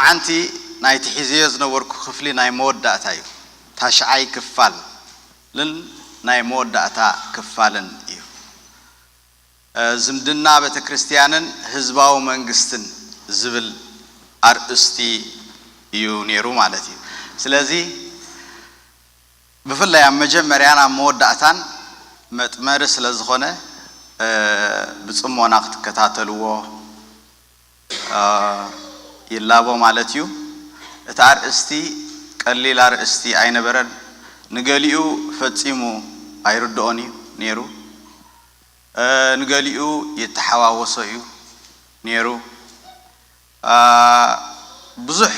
ሓንቲ ናይቲ ሒዘዮ ዝነበርኩ ክፍሊ ናይ መወዳእታ እዩ። ታሽዓይ ክፋልን ናይ መወዳእታ ክፋልን እዩ። ዝምድና ቤተ ክርስቲያንን ህዝባዊ መንግስትን ዝብል ኣርእስቲ እዩ ነይሩ ማለት እዩ። ስለዚ ብፍላይ ኣብ መጀመርያን ኣብ መወዳእታን መጥመሪ ስለ ዝኾነ ብፅሞና ክትከታተልዎ ይላቦ ማለት እዩ። እቲ ኣርእስቲ ቀሊል ኣርእስቲ ኣይነበረን። ንገሊኡ ፈጺሙ ኣይርድኦን እዩ ነይሩ። ንገሊኡ ይተሓዋወሶ እዩ ነይሩ። ብዙሕ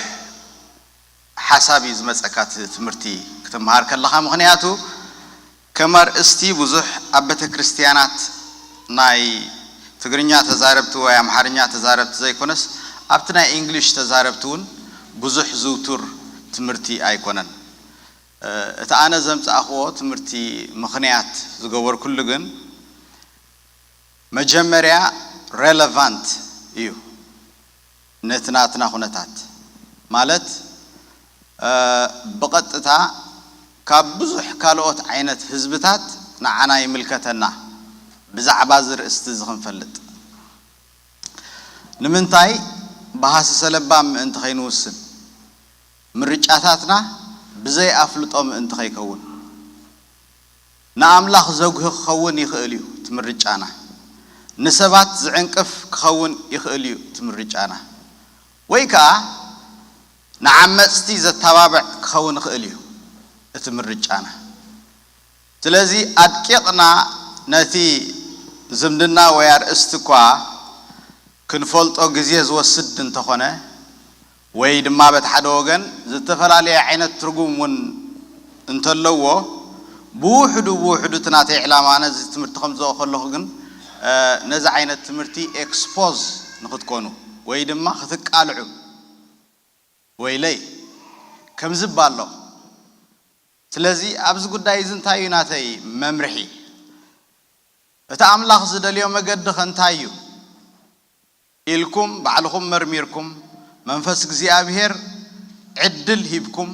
ሓሳብ እዩ ዝመፀካ እቲ ትምህርቲ ክትመሃር ከለኻ። ምኽንያቱ ከም ኣርእስቲ ብዙሕ ኣብ ቤተ ክርስቲያናት ናይ ትግርኛ ተዛረብቲ ወይ ኣምሓርኛ ተዛረብቲ ዘይኮነስ ኣብቲ ናይ እንግሊሽ ተዛረብቲ እውን ብዙሕ ዝውቱር ትምህርቲ ኣይኮነን። እቲ ኣነ ዘምፃእኽዎ ትምህርቲ ምኽንያት ዝገበርኩሉ ግን መጀመርያ ሬለቫንት እዩ ነቲ ናትና ኩነታት ማለት ብቐጥታ ካብ ብዙሕ ካልኦት ዓይነት ህዝብታት ንዓና ይምልከተና ብዛዕባ እዚ ርእስቲ እዚ ክንፈልጥ። ንምንታይ ብሃስሰ ለባም ምእንቲ ከይንውስን ምርጫታትና ብዘይ ኣፍልጦ ምእንቲ ከይከውን ንኣምላኽ ዘጉሂ ክኸውን ይኽእል እዩ እቲ ምርጫና። ንሰባት ዝዕንቅፍ ክኸውን ይኽእል እዩ እቲ ምርጫና። ወይ ከኣ ንዓመጽቲ ዘተባብዕ ክኸውን ይኽእል እዩ እቲ ምርጫና። ስለዚ ኣድቂቕና ነቲ ዝምድና ወይ ኣርእስቲ እኳ ክንፈልጦ ግዜ ዝወስድ እንተኾነ ወይ ድማ በቲ ሓደ ወገን ዝተፈላለየ ዓይነት ትርጉም እውን እንተለዎ ብውሕዱ ብውሕዱ እቲ ናተይ ዕላማ ነዚ ትምህርቲ ከምዝኦ ከለኹ ግን ነዚ ዓይነት ትምህርቲ ኤክስፖዝ ንክትኮኑ ወይ ድማ ክትቃልዑ ወይለይ ከምዚ እባ ኣሎ። ስለዚ ኣብዚ ጉዳይ እዚ እንታይ እዩ ናተይ መምርሒ? እቲ ኣምላኽ ዝደልዮ መገዲ ኸ እንታይ እዩ ኢልኩም ባዕልኹም መርሚርኩም መንፈስ እግዚኣብሔር ዕድል ሂብኩም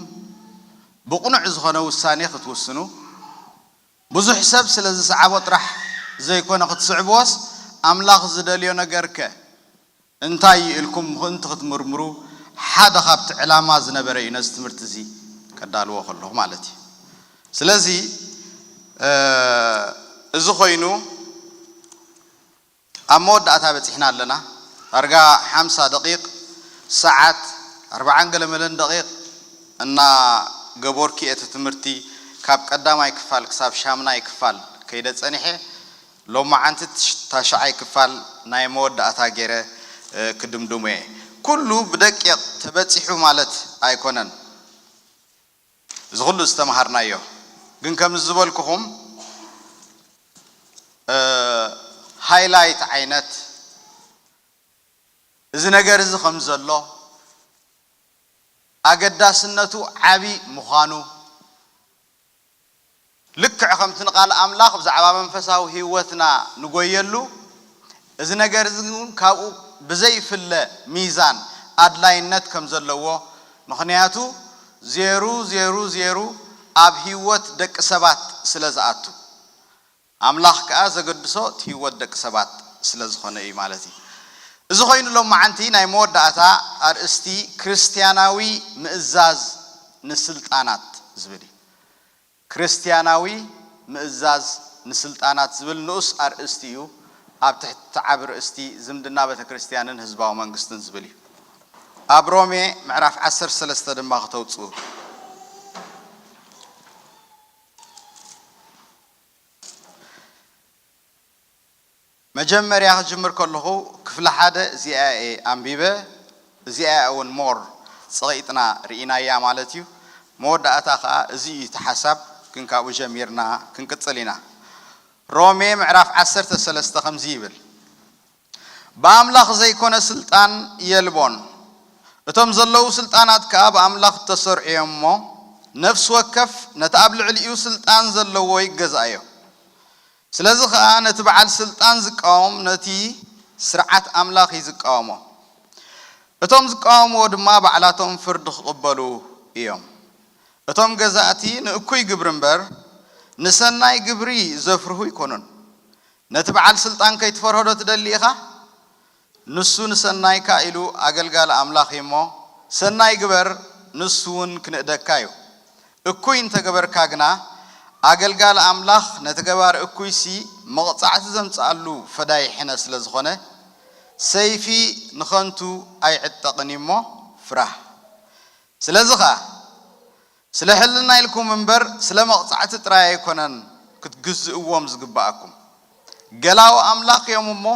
ብቕኑዕ ዝኾነ ውሳኔ ክትውስኑ ብዙሕ ሰብ ስለ ዝሰዓቦ ጥራሕ ዘይኮነ ክትስዕብዎስ ኣምላኽ ዝደልዮ ነገርከ እንታይ እዩ ኢልኩም ምእንቲ ክትምርምሩ ሓደ ካብቲ ዕላማ ዝነበረ እዩ ነዚ ትምህርቲ እዚ ከዳልዎ ከለኹ ማለት እዩ። ስለዚ እዚ ኮይኑ ኣብ መወዳእታ በፂሕና ኣለና። ዳርጋ ሓምሳ ደቂቕ ሰዓት ኣርባዓን ገለመለን ደቂቕ እና ገበርኩ እቲ ትምህርቲ ካብ ቀዳማይ ክፋል ክሳብ ሻምናይ ክፋል ከይደ ፀኒሐ ሎማዓንቲ ታሽዓይ ክፋል ናይ መወዳእታ ገይረ ክድምድሞ እየ። ኩሉ ብደቂቕ ተበፂሑ ማለት ኣይኮነን። እዚ ኩሉ ዝተምሃርናዮ ግን ከም ዝበልኩኹም ሃይላይት ዓይነት እዚ ነገር እዚ ከም ዘሎ ኣገዳስነቱ ዓቢ ምዃኑ ልክዕ ከምቲ ንቃል ኣምላኽ ብዛዕባ መንፈሳዊ ህይወትና ንጎየሉ እዚ ነገር እዚ እውን ካብኡ ብዘይፍለ ሚዛን ኣድላይነት ከም ዘለዎ ምኽንያቱ ዜሩ ዜሩ ዜሩ ኣብ ህይወት ደቂ ሰባት ስለ ዝኣቱ ኣምላኽ ከኣ ዘገድሶ እቲ ህይወት ደቂ ሰባት ስለ ዝኾነ እዩ ማለት እዩ። እዚ ኮይኑ ሎም መዓንቲ ናይ መወዳእታ ኣርእስቲ ክርስትያናዊ ምእዛዝ ንስልጣናት ዝብል እዩ። ክርስትያናዊ ምእዛዝ ንስልጣናት ዝብል ንኡስ ኣርእስቲ እዩ። ኣብ ትሕቲ ዓቢ ርእስቲ ዝምድና ቤተ ክርስትያንን ህዝባዊ መንግስትን ዝብል እዩ። ኣብ ሮሜ ምዕራፍ ዓሰርተ ሰለስተ ድማ ክተውፅኡ መጀመርያ ክጅምር ከለኹ ክፍሊ ሓደ እዚኣ እየ ኣንቢበ፣ እዚኣ እያ እውን ሞር ፀቒጥና ርኢናያ ማለት እዩ። መወዳእታ ከዓ እዚ እዩ እቲ ሓሳብ፣ ግን ካብኡ ጀሚርና ክንቅፅል ኢና። ሮሜ ምዕራፍ ዓሰርተ ሰለስተ ከምዚ ይብል፣ ብኣምላኽ ዘይኮነ ስልጣን የልቦን፣ እቶም ዘለዉ ስልጣናት ከዓ ብኣምላኽ እተሰርዑ እዮም እሞ፣ ነፍሲ ወከፍ ነቲ ኣብ ልዕሊኡ ስልጣን ዘለዎ ይገዝኣዮ። ስለዚ ኸኣ ነቲ በዓል ስልጣን ዝቃወም ነቲ ስርዓት ኣምላኽ እዩ ዝቃወሞ። እቶም ዝቃወምዎ ድማ ባዕላቶም ፍርዲ ክቕበሉ እዮም። እቶም ገዛእቲ ንእኩይ ግብሪ እምበር ንሰናይ ግብሪ ዘፍርሁ ኣይኮኑን። ነቲ በዓል ስልጣን ከይትፈርሆ ዶ ትደሊ ኢኻ? ንሱ ንሰናይካ ኢሉ ኣገልጋሊ ኣምላኽ እዩ እሞ፣ ሰናይ ግበር፣ ንሱ እውን ክንእደካ እዩ። እኩይ እንተገበርካ ግና፣ ኣገልጋሊ ኣምላኽ ነቲ ገባሪ እኩይሲ መቕጻዕቲ ዘምጽኣሉ ፈዳይ ሕነ ስለ ዝኾነ፣ ሰይፊ ንኸንቱ ኣይዕጠቕን እዩ እሞ ፍራህ። ስለዚ ኸኣ፣ ስለ ሕልና ኢልኩም እምበር፣ ስለ መቕጻዕቲ ጥራይ ኣይኮነን ክትግዝእዎም ዝግብኣኩም። ገላው ኣምላኽ እዮም እሞ፣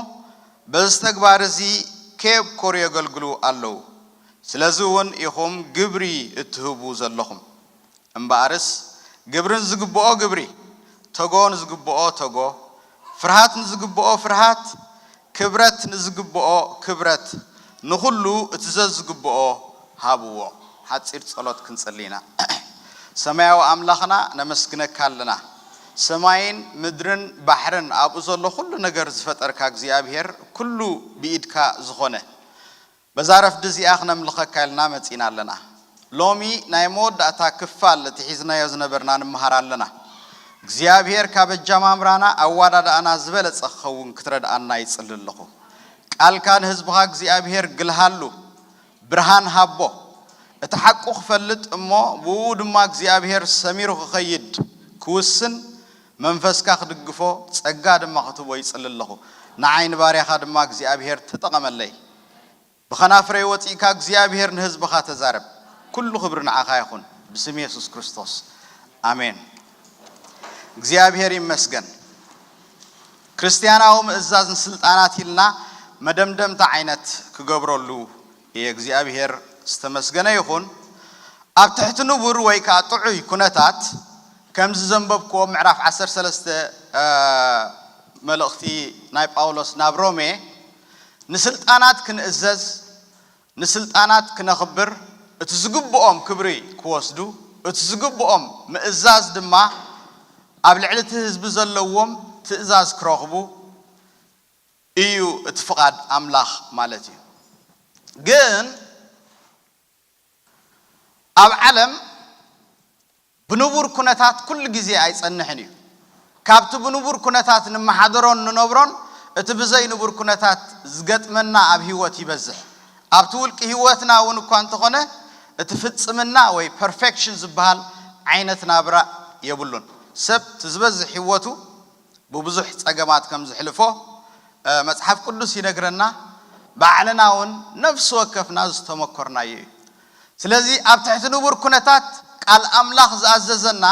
በዚ ተግባር እዚ ከየብኮሩ የገልግሉ ኣለዉ። ስለዚ እውን ኢኹም ግብሪ እትህቡ ዘለኹም። እምበኣርስ፣ ግብሪ ንዝግብኦ ግብሪ፣ ተጎ ንዝግብኦ ተጎ፣ ፍርሃት ንዝግብኦ ፍርሃት፣ ክብረት ንዝግብኦ ክብረት፣ ንኹሉ እቲ ዘዝግብኦ ሃብዎ። ሓጺር ጸሎት ክንጽሊ ኢና። ሰማያዊ ኣምላኽና፣ ነመስግነካ ኣለና። ሰማይን ምድርን ባሕርን ኣብኡ ዘሎ ኩሉ ነገር ዝፈጠርካ እግዚኣብሔር፣ ኩሉ ብኢድካ ዝኾነ፣ በዛ ረፍዲ እዚኣ ክነምልኸካ ኢልና መጺና ኣለና። ሎሚ ናይ መወዳእታ ክፋል እቲ ሒዝናዮ ዝነበርና ንምሃር ኣለና። እግዚኣብሔር ካብ ኣጀማምራና ኣዋዳድኣና ዝበለጸ ክኸውን ክትረድኣና ይጽሊ ኣለኹ። ቃልካ ንህዝብኻ እግዚኣብሔር ግልሃሉ፣ ብርሃን ሃቦ። እቲ ሓቁ ክፈልጥ እሞ ብኡ ድማ እግዚኣብሔር ሰሚሩ ክኸይድ፣ ክውስን፣ መንፈስካ ክድግፎ፣ ጸጋ ድማ ክትቦ ይጽሊ ኣለኹ። ንዓይ ንባርያኻ ድማ እግዚኣብሔር ተጠቐመለይ። ብኸናፍረይ ወጺእካ እግዚኣብሔር ንህዝብኻ ተዛረብ። ኩሉ ክብሪ ንዓኻ ይኹን። ብስም የሱስ ክርስቶስ። ኣሜን። እግዚኣብሔር ይመስገን። ክርስትያናዊ ምእዛዝ ንስልጣናት ኢልና መደምደምታ ዓይነት ክገብረሉ እየ። እግዚኣብሔር ዝተመስገነ ይኹን። ኣብ ትሕቲ ንቡር ወይ ከኣ ጥዑይ ኩነታት፣ ከምዚ ዘንበብክዎ ምዕራፍ ዓሰርተ ሰለስተ፣ እ፣ መልእኽቲ ናይ ጳውሎስ ናብ ሮሜ፣ ንስልጣናት ክንእዘዝ፣ ንስልጣናት ክነኽብር፣ እቲ ዝግብኦም ክብሪ ክወስዱ፣ እቲ ዝግብኦም ምእዛዝ ድማ ኣብ ልዕሊ እቲ ህዝቢ ዘለዎም ትእዛዝ ክረኽቡ እዩ እቲ ፍቓድ ኣምላኽ ማለት እዩ። ግን ኣብ ዓለም ብንቡር ኩነታት ኩሉ ግዜ ኣይጸንሕን እዩ። ካብቲ ብንቡር ኩነታት ንመሓደሮን ንነብሮን፣ እቲ ብዘይ ንቡር ኩነታት ዝገጥመና ኣብ ህይወት ይበዝሕ። ኣብቲ ውልቂ ህይወትና እውን እኳ እንተኾነ፣ እቲ ፍጽምና ወይ ፐርፌክሽን ዝበሃል ዓይነት ናብራ የብሉን። ሰብ እቲ ዝበዝሕ ህይወቱ ብብዙሕ ጸገማት ከም ዝሕልፎ፣ እ፣ መጽሓፍ ቅዱስ ይነግረና። ባዕልና እውን ነፍሲ ወከፍና ዝተመኮርናዮ እዩ። ስለዚ ኣብ ትሕቲ ንቡር ኩነታት ቃል ኣምላኽ ዝኣዘዘና፣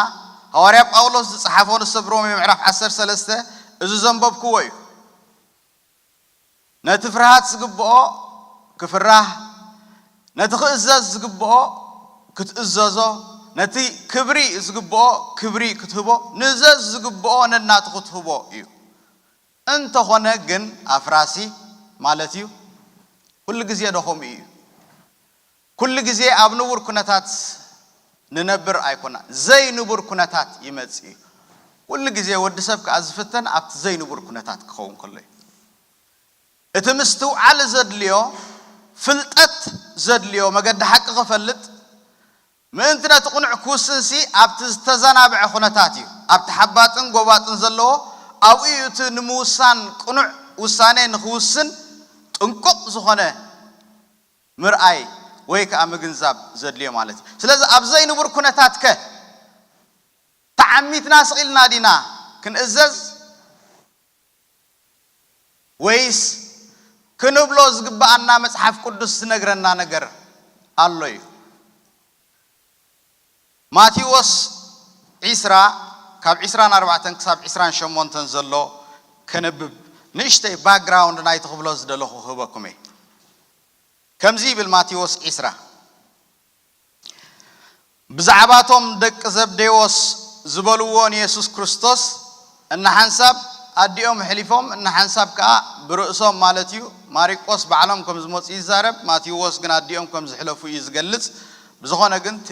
ሃዋርያ ጳውሎስ ዝጸሓፎ ንሰብ ሮሜ ምዕራፍ ዓሰርተ ሰለስተ፣ እዚ ዘንበብክዎ እዩ። ነቲ ፍርሃት ዝግብኦ ክፍራህ፣ ነቲ ክእዘዝ ዝግብኦ ክትእዘዞ፣ ነቲ ክብሪ ዝግብኦ ክብሪ ክትህቦ፣ ንዘዝ ዝግብኦ ነናቱ ክትህቦ እዩ። እንተኾነ ግን ኣፍራሲ ማለት እዩ። ኩሉ ግዜ ዶ ከምኡ እዩ? ኩሉ ግዜ ኣብ ንቡር ኩነታት ንነብር ኣይኮና፣ ዘይንቡር ኩነታት ይመጽእ እዩ። ኩሉ ግዜ ወዲ ሰብ ከኣ ዝፍተን ኣብቲ ዘይንቡር ኩነታት ክኸውን ከሎ እዩ። እቲ ምስትውዓል ዘድልዮ፣ ፍልጠት ዘድልዮ፣ መገዲ ሓቂ ክፈልጥ ምእንቲ ነቲ ቅኑዕ ክውስንሲ፣ ኣብቲ ዝተዘናብዐ ኩነታት እዩ። ኣብቲ ሓባጥን ጎባጥን ዘለዎ፣ ኣብኡ እዩ እቲ ንምውሳን ቅኑዕ ውሳኔ ንኽውስን ጥንቁቕ ዝኾነ ምርኣይ ወይ ከኣ ምግንዛብ ዘድልዮ ማለት እዩ። ስለዚ ኣብ ዘይንቡር ኩነታት ከ ተዓሚትና ስቕ ኢልና ዲና ክንእዘዝ? ወይስ ክንብሎ ዝግብኣና መጽሓፍ ቅዱስ ዝነግረና ነገር ኣሎ እዩ? ማቴዎስ ዒስራ፣ ካብ ዒስራን ኣርባዕተን ክሳብ ዒስራን ሸሞንተን ዘሎ ከነብብ፣ ንእሽተይ ባክግራውንድ ናይቲ ክብሎ ዝደለኹ ክህበኩም እየ። ከምዚ ይብል ማቴዎስ ዒስራ፣ ብዛዕባቶም ደቂ ዘብዴዎስ ዝበልዎ ንየሱስ ክርስቶስ፣ እናሓንሳብ ኣዲኦም ኣሕሊፎም፣ እናሓንሳብ ከኣ ብርእሶም ማለት እዩ። ማሪቆስ ባዕሎም ከም ዝመጹ ይዛረብ፣ ማቴዎስ ግን ኣዲኦም ከም ዝሕለፉ እዩ ዝገልጽ። ብዝኾነ ግን እቲ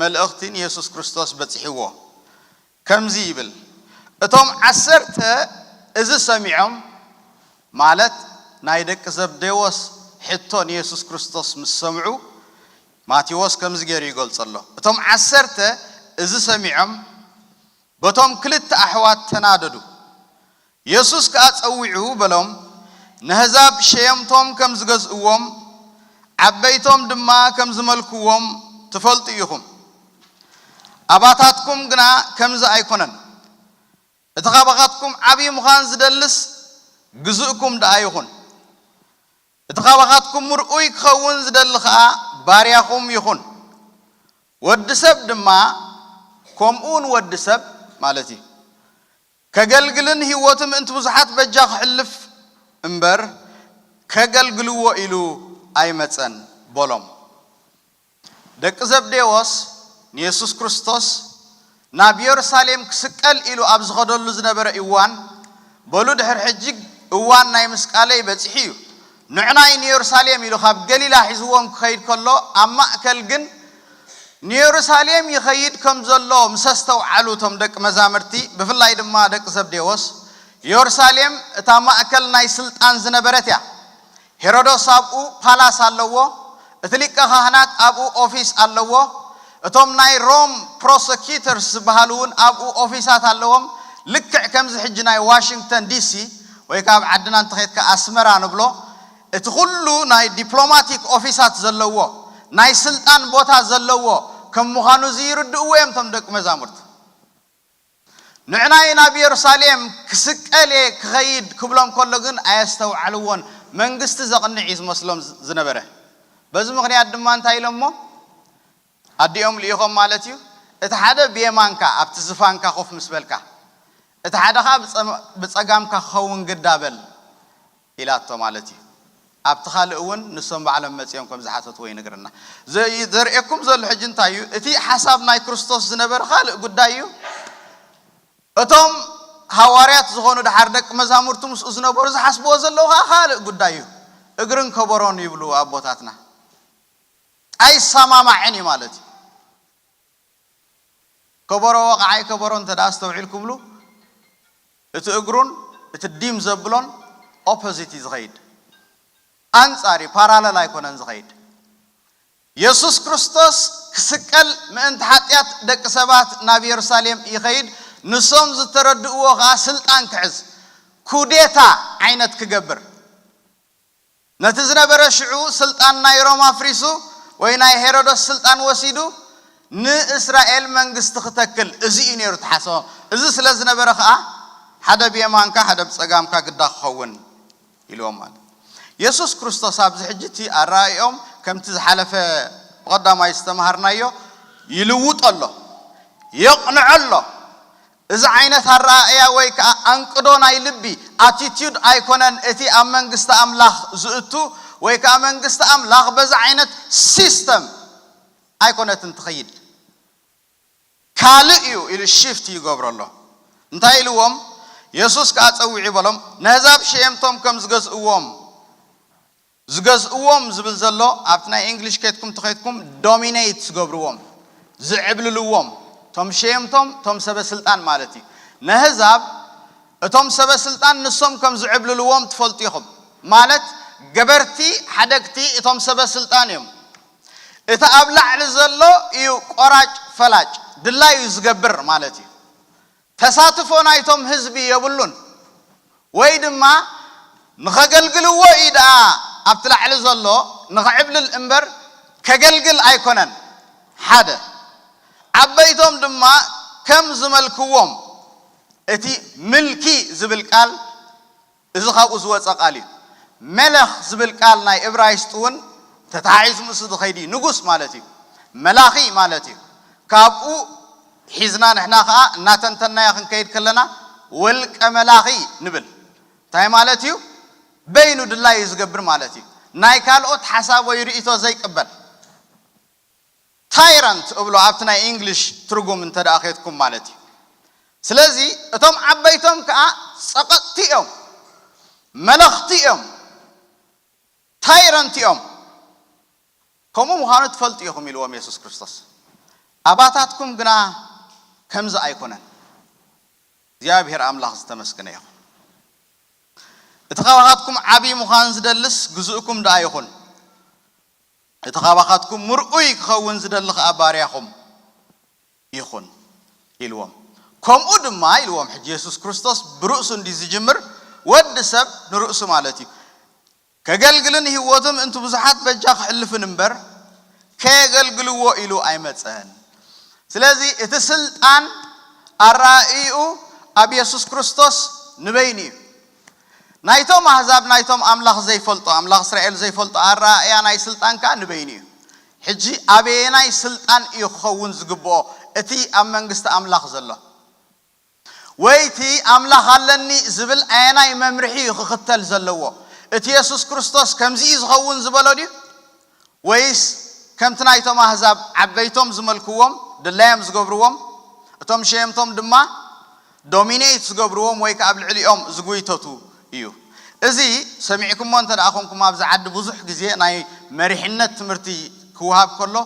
መልእኽቲ ንየሱስ ክርስቶስ በጺሕዎ። ከምዚ ይብል፣ እቶም ዓሰርተ እዚ ሰሚዖም፣ ማለት ናይ ደቂ ዘብዴዎስ ሕቶ ንየሱስ ክርስቶስ ምስ ሰምዑ፣ ማቴዎስ ከምዚ ገይሩ ይገልጾ ኣሎ። እቶም ዓሰርተ እዚ ሰሚዖም፣ በቶም ክልተ ኣሕዋት ተናደዱ። የሱስ ከኣ ጸዊዑ በሎም፣ "ነህዛብ ሸየምቶም ከም ዝገዝእዎም፣ ዓበይቶም ድማ ከም ዝመልክዎም ትፈልጡ ኢኹም። ኣባታትኩም ግና ከምዚ ኣይኮነን። እቲ ካባኻትኩም ዓብዪ ምዃን ዝደልስ ግዙእኩም ደኣ ይኹን። እቲ ካባኻትኩም ምርኡይ ክኸውን ዝደሊ ኸኣ ባርያኹም ይኹን። ወዲ ሰብ ድማ ከምኡ ንወዲ ሰብ" ማለት እዩ፣ "ከገልግልን ህይወቱ ምእንቲ ብዙሓት በጃ ክሕልፍ እምበር፣ ከገልግልዎ ኢሉ ኣይመጸን" በሎም። ደቂ ዘብዴዎስ ንየሱስ ክርስቶስ ናብ የሩሳሌም ክስቀል ኢሉ ኣብ ዝኸደሉ ዝነበረ እዋን፣ "በሉ ድሕር ሕጂ እዋን ናይ ምስቃለይ በጺሑ እዩ። ንዕናይ ንየሩሳሌም" ኢሉ ካብ ገሊላ ሒዝዎም ክኸይድ ከሎ፣ ኣብ ማእከል ግን ንየሩሳሌም ይኸይድ ከም ዘሎ ምስ ኣስተውዓሉ እቶም ደቂ መዛምርቲ፣ ብፍላይ ድማ ደቂ ዘብዴዎስ፣ የሩሳሌም እታ ማእከል ናይ ስልጣን ዝነበረት እያ። ሄሮዶስ ኣብኡ ፓላስ ኣለዎ፣ እቲ ሊቀ ካህናት ኣብኡ ኦፊስ ኣለዎ፣ እቶም ናይ ሮም ፕሮሰኪተርስ ዝበሃሉ እውን ኣብኡ ኦፊሳት ኣለዎም። ልክዕ ከምዚ ሕጂ ናይ ዋሽንግተን ዲሲ ወይ ከዓ ኣብ ዓድና እንተኸድካ ኣስመራ ንብሎ፣ እቲ ኩሉ ናይ ዲፕሎማቲክ ኦፊሳት ዘለዎ፣ ናይ ስልጣን ቦታ ዘለዎ ከም ምዃኑ እዚ ይርድእዎ እዮም እቶም ደቂ መዛሙርት። ንዕናይ ናብ የሩሳሌም ክስቀል እየ ክኸይድ ክብሎም ከሎ ግን ኣየስተውዓልዎን። መንግስቲ ዘቕንዕ እዩ ዝመስሎም ዝ-፣ ዝነበረ። በዚ ምኽንያት ድማ እንታይ ኢሎሞ? ኣዲኦም ልኢኾም ማለት እዩ። እቲ ሓደ ብየማንካ ኣብቲ ዝፋንካ ኮፍ ምስ በልካ፣ እቲ ሓደ ኸዓ ብጸ-፣ ብጸጋምካ ክኸውን ግዳ በል ኢላቶ ማለት እዩ። ኣብቲ ካልእ እውን ንሶም ባዕሎም መጺኦም ከም ዝሓተትዎ ይነግረና። ዘ-፣ ዘርእየኩም ዘሎ ሕጂ እንታይ እዩ? እቲ ሓሳብ ናይ ክርስቶስ ዝነበረ ካልእ ጉዳይ እዩ። እቶም ሃዋርያት ዝኾኑ ደሓር ደቂ መዛሙርቱ ምስኡ ዝነበሩ ዝሓስብዎ ዘለዉ ኸዓ ካልእ ጉዳይ እዩ። እግርን ከበሮን ይብሉ ኣቦታትና። ኣይሰማማዕን እዩ ማለት እዩ። ከበሮ ወቕዓይ ከበሮ እንተ ደኣ ኣስተውዒልኩምሉ፣ እቲ እግሩን እቲ ዲም ዘብሎን ኦፖዚት እዩ ዝኸይድ። ኣንጻር እዩ፣ ፓራለል ኣይኮነን ዝኸይድ። የሱስ ክርስቶስ ክስቀል ምእንቲ ሓጢኣት ደቂ ሰባት ናብ የሩሳሌም ይኸይድ። ንሶም ዝተረድእዎ ኸኣ ስልጣን ክሕዝ፣ ኩዴታ ዓይነት ክገብር። ነቲ ዝነበረ ሽዑ ስልጣን ናይ ሮማ ኣፍሪሱ ወይ ናይ ሄሮዶስ ስልጣን ወሲዱ ንእስራኤል መንግስቲ ክተክል፣ እዚ እዩ ነይሩ ተሓሰቦም። እዚ ስለ ዝነበረ ኸኣ ሓደ ብየማንካ ሓደ ብጸጋምካ ግዳ ክኸውን ኢልዎም ማለት። የሱስ ክርስቶስ ኣብዚ ሕጂ እቲ ኣረኣእዮም ከምቲ ዝሓለፈ ብቐዳማይ ዝተምሃርናዮ ይልውጦ ኣሎ፣ የቕንዖ ኣሎ። እዚ ዓይነት ኣረኣእያ ወይ ከኣ ኣንቅዶ ናይ ልቢ ኣቲቲዩድ ኣይኮነን እቲ ኣብ መንግስቲ ኣምላኽ ዝእቱ ወይ ከኣ መንግስቲ ኣምላኽ በዚ ዓይነት ሲስተም ኣይኮነትን ትኸይድ። ካልእ እዩ ኢሉ ሽፍት ይገብሮ ኣሎ። እንታይ ኢልዎም? የሱስ ከኣ ጸዊዑ በሎም፣ ነህዛብ ሸየምቶም ከም ዝገዝእዎም፣ ዝገዝእዎም ዝብል ዘሎ ኣብቲ ናይ እንግሊሽ ከድኩም ተኸድኩም ዶሚኔት ዝገብርዎም፣ ዝዕብልልዎም፣ እቶም ሸየምቶም፣ እቶም ሰበ ስልጣን ማለት እዩ። ነህዛብ እቶም ሰበ ስልጣን ንሶም ከም ዝዕብልልዎም ትፈልጡ ኢኹም። ማለት ገበርቲ ሓደግቲ እቶም ሰበ ስልጣን እዮም። እቲ ኣብ ላዕሊ ዘሎ እዩ ቆራጭ ፈላጭ፣ ድላዩ ዝገብር ማለት እዩ። ተሳትፎ ናይቶም ህዝቢ የብሉን። ወይ ድማ ንኸገልግልዎ እዩ ደኣ ኣብቲ ላዕሊ ዘሎ ንኽዕብልል እምበር ከገልግል ኣይኮነን። ሓደ። ዓበይቶም ድማ ከም ዝመልክዎም፣ እቲ ምልኪ ዝብል ቃል እዚ ካብኡ ዝወጸ ቃል እዩ። መለኽ ዝብል ቃል ናይ እብራይስጥ እውን ተታሒዙ ምስኡ ዝኸይድ እዩ። ንጉስ ማለት እዩ። መላኺ ማለት እዩ። ካብኡ ሒዝና ንሕና ኸዓ እናተንተናዮ ክንከይድ ከለና ወልቀ መላኺ ንብል። እንታይ ማለት እዩ? በይኑ ድላዩ ዝገብር ማለት እዩ። ናይ ካልኦት ሓሳብ ወይ ርእይቶ ዘይቅበል። ታይራንት እብሎ ኣብቲ ናይ እንግሊሽ ትርጉም እንተ ደኣ ኸድኩም ማለት እዩ። ስለዚ እቶም ዓበይቶም ከኣ ጸቐጥቲ እዮም፣ መለኽቲ እዮም፣ ታይረንት እዮም። ከምኡ ምዃኑ ትፈልጡ ኢኹም ኢልዎም የሱስ ክርስቶስ። ኣባታትኩም ግና ከምዚ ኣይኮነን። እግዚኣብሔር ኣምላኽ ዝተመስገነ ይኹን። እቲ ካባኻትኩም ዓብዪ ምዃን ዝደልስ ግዙእኩም ደኣ ይኹን። እቲ ካባኻትኩም ምርኡይ ክኸውን ዝደሊ ኸኣ ባርያኹም ይኹን ኢልዎም። ከምኡ ድማ ኢልዎም፣ ሕጂ የሱስ ክርስቶስ ብርእሱ እንዲ ዝጅምር፣ ወዲ ሰብ ንርእሱ ማለት እዩ፣ ከገልግልን ህይወቱ ምእንቲ ብዙሓት በጃ ክሕልፍን እምበር፣ ከየገልግልዎ ኢሉ ኣይመጸን። ስለዚ እቲ ስልጣን ኣረኣእይኡ ኣብ የሱስ ክርስቶስ ንበይኑ እዩ። ናይቶም ኣህዛብ፣ ናይቶም ኣምላኽ ዘይፈልጦ፣ ኣምላኽ እስራኤል ዘይፈልጦ ኣረኣእያ ናይ ስልጣን ከኣ ንበይኑ እዩ። ሕጂ ኣበየናይ ስልጣን እዩ ክኸውን ዝግብኦ እቲ ኣብ መንግስቲ ኣምላኽ ዘሎ? ወይ እቲ ኣምላኽ ኣለኒ ዝብል ኣየናይ መምርሒ እዩ ክኽተል ዘለዎ? እቲ የሱስ ክርስቶስ ከምዚ እዩ ዝኸውን ዝበሎ ድዩ? ወይስ ከምቲ ናይቶም ኣህዛብ ዓበይቶም ዝመልክዎም፣ ድላዮም ዝገብርዎም፣ እቶም ሸየምቶም ድማ ዶሚኔት ዝገብርዎም ወይ ከኣ ኣብ ልዕሊኦም ዝጉይተቱ እዩ? እዚ ሰሚዕኩሞ እንተ ደኣ ኾንኩም፣ ኣብዚ ዓዲ ብዙሕ ግዜ ናይ መሪሕነት ትምህርቲ ክወሃብ ከሎ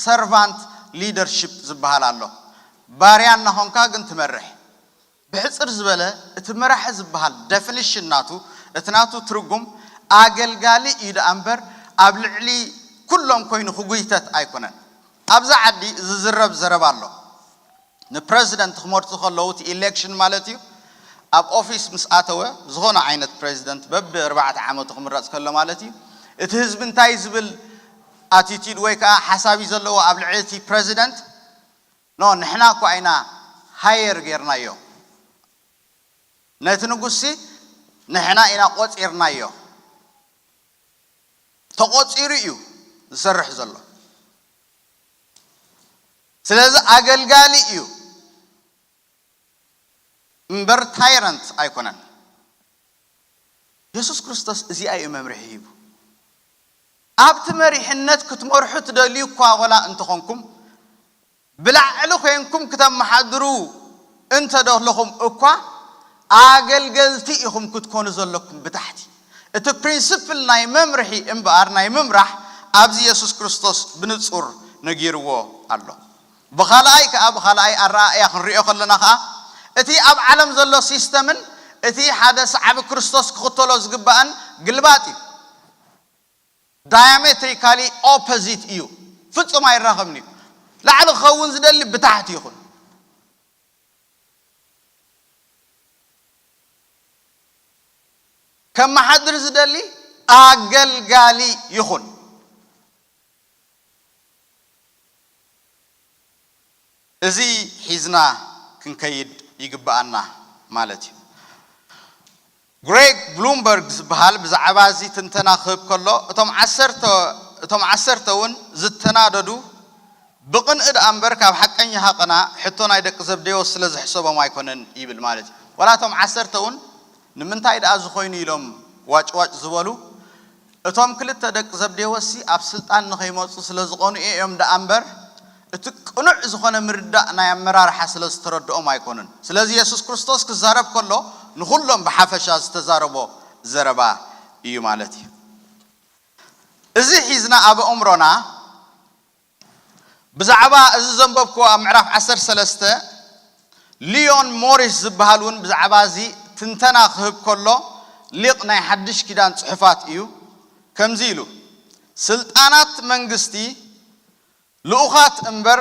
ሰርቫንት ሊደርሺፕ ዝበሃል ኣሎ። ባርያ እናኾንካ ግን ትመርሕ። ብሕጽር ዝበለ፣ እቲ መራሒ ዝበሃል ደፊኒሽን ናቱ፣ እቲ ናቱ ትርጉም ኣገልጋሊ እዩ ደኣ እምበር፣ ኣብ ልዕሊ ኩሎም ኮይኑ ክጉይተት ኣይኮነን። ኣብዛ ዓዲ ዝዝረብ ዘረባ ኣሎ። ንፕረዚደንት ክመርጹ ከለዉ፣ እቲ ኢሌክሽን ማለት እዩ፣ ኣብ ኦፊስ ምስ ኣተወ፣ ዝኾነ ዓይነት ፕረዚደንት በቢ ኣርባዕተ ዓመቱ ክምረጽ ከሎ ማለት እዩ፣ እቲ ህዝቢ እንታይ ዝብል ኣቲቲዩድ ወይ ከኣ ሓሳብ እዩ ዘለዎ ኣብ ልዕሊ እቲ ፕረዚደንት? ኖ፣ ንሕና እኳ ኢና ሃየር ጌርናዮ። ነቲ ንጉስሲ ንሕና ኢና ቆጺርናዮ። ተቆጺሩ እዩ ዝሰርሕ ዘሎ። ስለዚ ኣገልጋሊ እዩ እምበር ታይረንት ኣይኮነን። የሱስ ክርስቶስ እዚኣ እዩ መምርሒ ሂቡ። ኣብቲ መሪሕነት ክትመርሑ ትደልዩ እኳ ወላ እንተኾንኩም፣ ብላዕሊ ኮይንኩም ክተመሓድሩ እንተ ደለኹም እኳ፣ ኣገልገልቲ ኢኹም ክትኮኑ ዘለኩም ብታሕቲ። እቲ ፕሪንስፕል ናይ መምርሒ እምበኣር ናይ ምምራሕ ኣብዚ የሱስ ክርስቶስ ብንጹር ነጊርዎ ኣሎ። ብኻልኣይ ከኣ፣ ብኻልኣይ ኣረኣእያ ክንሪኦ ከለና ከኣ፣ እቲ ኣብ ዓለም ዘሎ ሲስተምን እቲ ሓደ ሰዓቢ ክርስቶስ ክኽተሎ ዝግባእን ግልባጥ እዩ። ዳያሜትሪካሊ ኦፖዚት እዩ። ፍጹም ኣይራኸብን እዩ። ላዕሊ ክኸውን ዝደሊ ብታሕቲ ይኹን። ከመሓድር ዝደሊ ኣገልጋሊ ይኹን። እዚ ሒዝና ክንከይድ ይግብኣና ማለት እዩ። ግሬግ ብሉምበርግ ዝበሃል ብዛዕባ እዚ ትንተና ክህብ ከሎ፣ እቶም ዓሰርተ፣ እቶም ዓሰርተ እውን ዝተናደዱ ብቕንኢ ደኣ እምበር ካብ ሓቀኛ ሃቐና ሕቶ ናይ ደቂ ዘብዴዎስ ስለ ዝሕሰቦም ኣይኮነን ይብል ማለት እዩ። ዋላ እቶም ዓሰርተ እውን ንምንታይ ደኣ ዝኾይኑ ኢሎም ዋጭዋጭ ዝበሉ፣ እቶም ክልተ ደቂ ዘብዴዎስሲ ኣብ ስልጣን ንኸይመጹ ስለ ዝቐንኡ እዮም ደኣ እምበር፣ እቲ ቅኑዕ ዝኾነ ምርዳእ ናይ ኣመራርሓ ስለ ዝተረድኦም ኣይኮኑን። ስለዚ የሱስ ክርስቶስ ክዛረብ ከሎ ንኹሎም ብሓፈሻ ዝተዛረቦ ዘረባ እዩ ማለት እዩ። እዚ ሒዝና ኣብ ኣእምሮና ብዛዕባ እዚ ዘንበብክዎ ኣብ ምዕራፍ ዓሰርተ ሰለስተ ሊዮን ሞሪስ ዝበሃል እውን ብዛዕባ እዚ ትንተና ክህብ ከሎ ሊቕ ናይ ሓድሽ ኪዳን ጽሑፋት እዩ። ከምዚ ኢሉ፣ ስልጣናት መንግስቲ ልኡኻት እምበር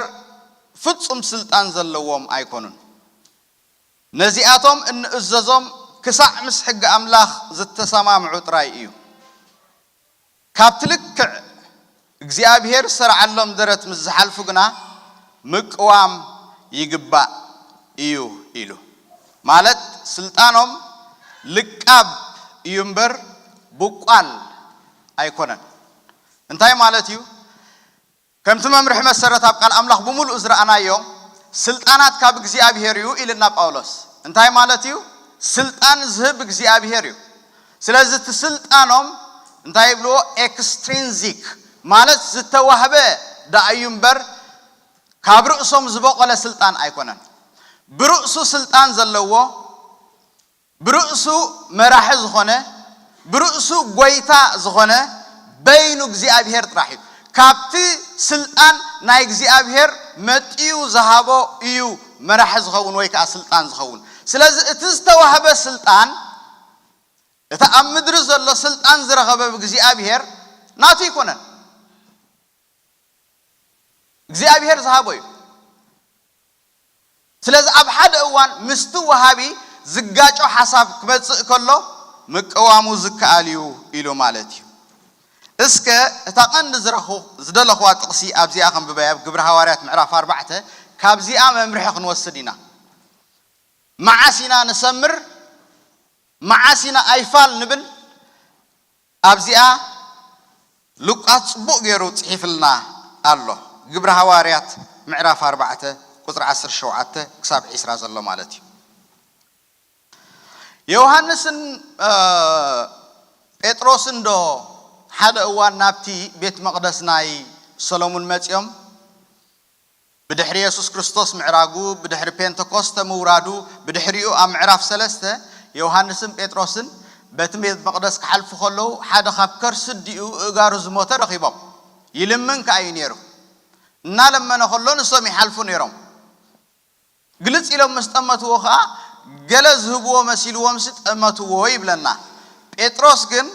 ፍጹም ስልጣን ዘለዎም ኣይኮኑን። ነዚኣቶም እንእዘዞም ክሳዕ ምስ ሕጊ ኣምላኽ ዝተሰማምዑ ጥራይ እዩ። ካብቲ ልክዕ እግዚኣብሔር ዝሰርዓሎም ደረት ምስ ዝሓልፉ ግና ምቅዋም ይግባእ እዩ ኢሉ። ማለት ስልጣኖም ልቃብ እዩ እምበር ቡቋል ኣይኮነን። እንታይ ማለት እዩ? ከምቲ መምርሒ መሰረት ኣብ ቃል ኣምላኽ ብምሉኡ ዝረኣናዮ፣ ስልጣናት ካብ እግዚኣብሔር እዩ ኢልና ጳውሎስ። እንታይ ማለት እዩ? ስልጣን ዝህብ እግዚኣብሔር እዩ። ስለዚ እቲ ስልጣኖም እንታይ ይብልዎ? ኤክስትሪንዚክ ማለት ዝተዋህበ ደኣ እዩ እምበር ካብ ርእሶም ዝበቆለ ስልጣን ኣይኮነን። ብርእሱ ስልጣን ዘለዎ፣ ብርእሱ መራሒ ዝኾነ፣ ብርእሱ ጎይታ ዝኾነ በይኑ እግዚኣብሔር ጥራሕ እዩ። ካብቲ ስልጣን ናይ እግዚኣብሔር መጥዩ ዝሃቦ እዩ መራሒ ዝኸውን ወይ ከዓ ስልጣን ዝኸውን። ስለዚ እቲ ዝተዋህበ ስልጣን፣ እቲ ኣብ ምድሪ ዘሎ ስልጣን ዝረኸበ ብእግዚኣብሔር ናቱ ኣይኮነን። እግዚኣብሔር ዝሃቦ እዩ። ስለዚ ኣብ ሓደ እዋን ምስቲ ወሃቢ ዝጋጮ ሓሳብ ክመጽእ ከሎ ምቅዋሙ ዝከኣል እዩ ኢሉ ማለት እዩ። እስከ እታ ቀንዲ ዝረኹ-፣ ዝደለኽዋ ጥቕሲ ኣብዚኣ ከንብበያ፣ ኣብ ግብሪ ሃዋርያት ምዕራፍ ኣርባዕተ። ካብዚኣ መምርሒ ክንወስድ ኢና። መዓስ ኢና ንሰምር? መዓስ ኢና ኣይፋል ንብል? ኣብዚኣ ሉቃስ ጽቡቕ ገይሩ ጽሒፍልና ኣሎ። ግብሪ ሃዋርያት ምዕራፍ ኣርባዕተ ቁጽሪ ዓሰርተ ሸውዓተ ክሳብ ዒስራ ዘሎ ማለት እዩ። ዮሃንስን፣ እ፣ ጴጥሮስን ዶ ሓደ እዋን ናብቲ ቤት መቕደስ ናይ ሰሎሙን መጺኦም? ብድሕሪ የሱስ ክርስቶስ ምዕራጉ፣ ብድሕሪ ፔንተኮስተ ምውራዱ፣ ብድሕሪኡ ኣብ ምዕራፍ ሰለስተ ዮሃንስን ጴጥሮስን በቲ ቤት መቕደስ ክሓልፉ ከለዉ ሓደ ካብ ከርሲ ኣዲኡ እእጋሩ ዝሞተ ረኺቦም። ይልምን ከኣ እዩ ነይሩ። እናለመነ ከሎ ንሶም ይሓልፉ ነይሮም። ግልጽ ኢሎም ምስ ጠመትዎ ከኣ ገለ ዝህብዎ መሲልዎምሲ ጠመትዎ ይብለና። ጴጥሮስ ግን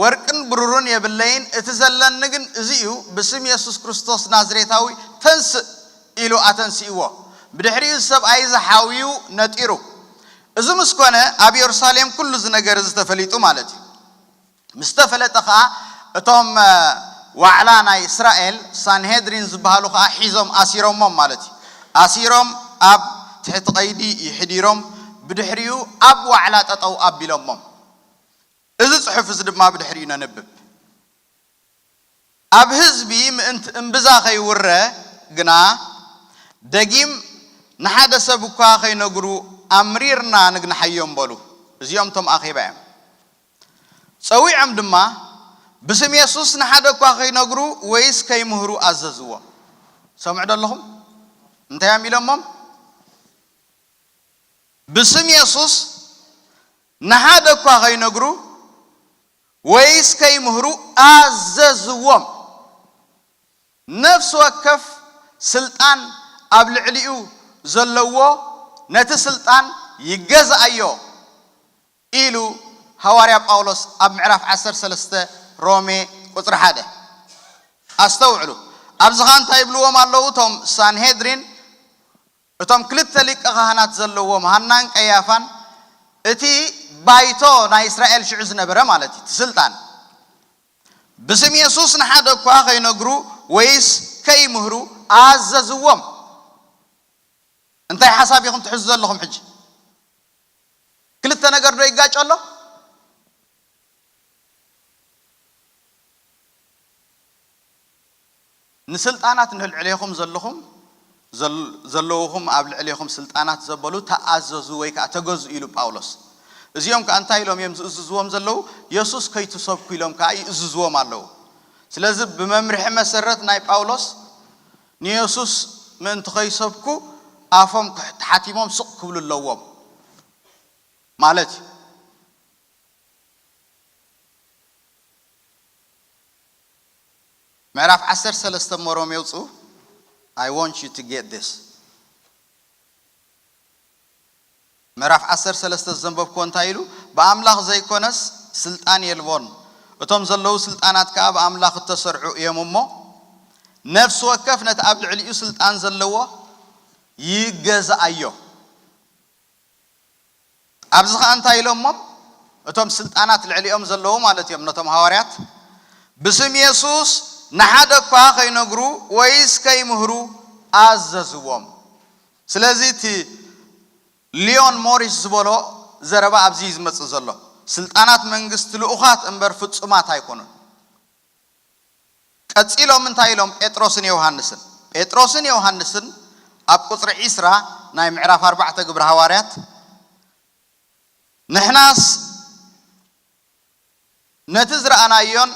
ወርቅን ብሩርን የብለይን፣ እቲ ዘለኒ ግን እዚ እዩ፣ ብስም የሱስ ክርስቶስ ናዝሬታዊ ተንስእ ኢሉ ኣተንሲእዎ። ብድሕሪኡ እዚ ሰብኣይ እዚ ሓውዩ ነጢሩ። እዚ ምስ ኮነ ኣብ የሩሳሌም ኩሉ እዚ ነገር እዚ ተፈሊጡ ማለት እዩ። ምስ ተፈለጠ ኸኣ እቶም፣ እ፣ ዋዕላ ናይ እስራኤል ሳንሄድሪን ዝበሃሉ ኸኣ ሒዞም ኣሲሮሞም ማለት እዩ። ኣሲሮም ኣብ ትሕቲ ቀይዲ ይሕዲሮም፣ ብድሕሪኡ ኣብ ዋዕላ ጠጠው ኣቢሎሞም። እዚ ጽሑፍ እዚ ድማ ብድሕሪኡ ነንብብ። ኣብ ህዝቢ ምእንቲ እምብዛ ከይውረ ግና ደጊም ንሓደ ሰብ እኳ ከይነግሩ ኣምሪርና ንግንሓዮም በሉ። እዚኦም እቶም ኣኼባ እዮም። ጸዊዖም ድማ ብስም የሱስ ንሓደ እኳ ከይነግሩ ወይስ ከይምህሩ ኣዘዝዎም። ሰምዑ ዶ ኣለኹም? እንታይ እዮም ኢሎሞም? ብስም የሱስ ንሓደ እኳ ከይነግሩ ወይስ ከይምህሩ ኣዘዝዎም። ነፍሲ ወከፍ ስልጣን ኣብ ልዕሊኡ ዘለዎ ነቲ ስልጣን ይገዝኣዮ ኢሉ ሃዋርያ ጳውሎስ ኣብ ምዕራፍ ዓሰርተ ሰለስተ ሮሜ ቁጽሪ ሓደ። ኣስተውዕሉ። ኣብዚ ኸኣ እንታይ ይብልዎም ኣለዉ? እቶም ሳንሄድሪን፣ እቶም ክልተ ሊቀ ካህናት ዘለዎም ሃናን ቀያፋን፣ እቲ ባይቶ ናይ እስራኤል ሽዑ ዝነበረ ማለት እዩ፣ እቲ ስልጣን፣ ብስም የሱስ ንሓደ እኳ ከይነግሩ ወይስ ከይምህሩ ኣዘዝዎም። እንታይ ሓሳብ ኢኹም ትሕዙ ዘለኹም ሕጂ? ክልተ ነገር ዶ ይጋጮ ኣሎ? ንስልጣናት ንልዕሌኹም ዘለኹም ዘል-፣ ዘለውኹም ኣብ ልዕሌኹም ስልጣናት ዘበሉ ተኣዘዙ ወይ ከዓ ተገዙ ኢሉ ጳውሎስ። እዚኦም ከዓ እንታይ ኢሎም እዮም ዝእዝዝዎም ዘለዉ? የሱስ ከይትሰብኩ ኢሎም ከዓ ይእዝዝዎም ኣለዉ። ስለዚ ብመምርሒ መሰረት ናይ ጳውሎስ ንየሱስ ምእንቲ ከይሰብኩ ኣፎም ክሕ-፣ ተሓቲሞም ስቕ ክብሉ ኣለዎም ማለት እዩ። ምዕራፍ ዓሰርተ ሰለስተ እሞ ሮሜ ውፅኡ። I want you to get this። ምዕራፍ ዓሰርተ ሰለስተ ዘንበብክዎ እንታይ ኢሉ? ብኣምላኽ ዘይኮነስ ስልጣን የልቦን። እቶም ዘለዉ ስልጣናት ከኣ ብኣምላኽ እተሰርዑ እዮም እሞ፣ ነፍሲ ወከፍ ነቲ ኣብ ልዕሊኡ ስልጣን ዘለዎ ይገዝኣዮ። ኣብዚ ኸኣ እንታይ ኢሎሞም? እቶም ስልጣናት ልዕሊኦም ዘለዉ ማለት እዮም፣ ነቶም ሃዋርያት፣ "ብስም የሱስ ንሓደ እኳ ከይነግሩ ወይስ ከይምህሩ ኣዘዝዎም።" ስለዚ እቲ ሊዮን ሞሪስ ዝበሎ ዘረባ ኣብዚ እዩ ዝመጽእ ዘሎ። ስልጣናት መንግስቲ ልኡኻት እምበር ፍጹማት ኣይኮኑን። ቀጺሎም እንታይ ኢሎም? ጴጥሮስን ዮሃንስን፣ ጴጥሮስን ዮሃንስን ኣብ ቁጽሪ ዒስራ ናይ ምዕራፍ ኣርባዕተ ግብሪ ሃዋርያት፣ "ንሕናስ ነቲ ዝረኣናዮን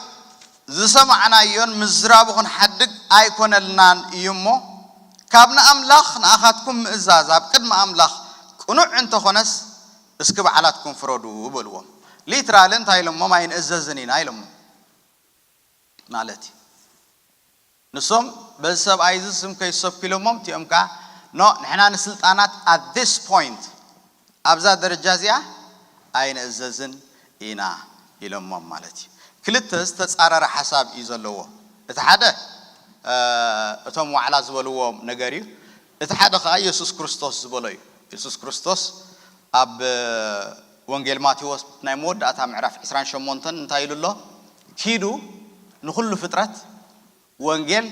ዝሰማዕናዮን ምዝራቡ ክንሓድግ ኣይኮነልናን እዩ እሞ፣ ካብ ንኣምላኽ ንኣኻትኩም ምእዛዝ ኣብ ቅድሚ ኣምላኽ ቅኑዕ እንተኾነስ፣ እስኪ ባዕላትኩም ፍረዱ" በልዎም። ሊትራሊ እንታይ ኢሎሞም? "ኣይንእዘዝን ኢና" ኢሎሞም ማለት እዩ። ንሶም በዚ ሰብኣይ እዚ ስም ከይሰብኩ ኢሎሞም፣ እቲኦም ከኣ፣ "ኖ፣ ንሕና ንስልጣናት at this point፣ ኣብዛ ደረጃ እዚኣ ኣይንእዘዝን ኢና" ኢሎሞም ማለት እዩ። ክልተ ዝተጻረረ ሓሳብ እዩ ዘለዎ። እቲ ሓደ፣ እቶም ዋዕላ ዝበልዎም ነገር እዩ። እቲ ሓደ ከዓ የሱስ ክርስቶስ ዝበሎ እዩ። የሱስ ክርስቶስ ኣብ ወንጌል ማቴዎስ ናይ መወዳእታ ምዕራፍ ዕስራን ሸሞንተን እንታይ ኢሉ ኣሎ? ኪዱ ንኹሉ ፍጥረት ወንጌል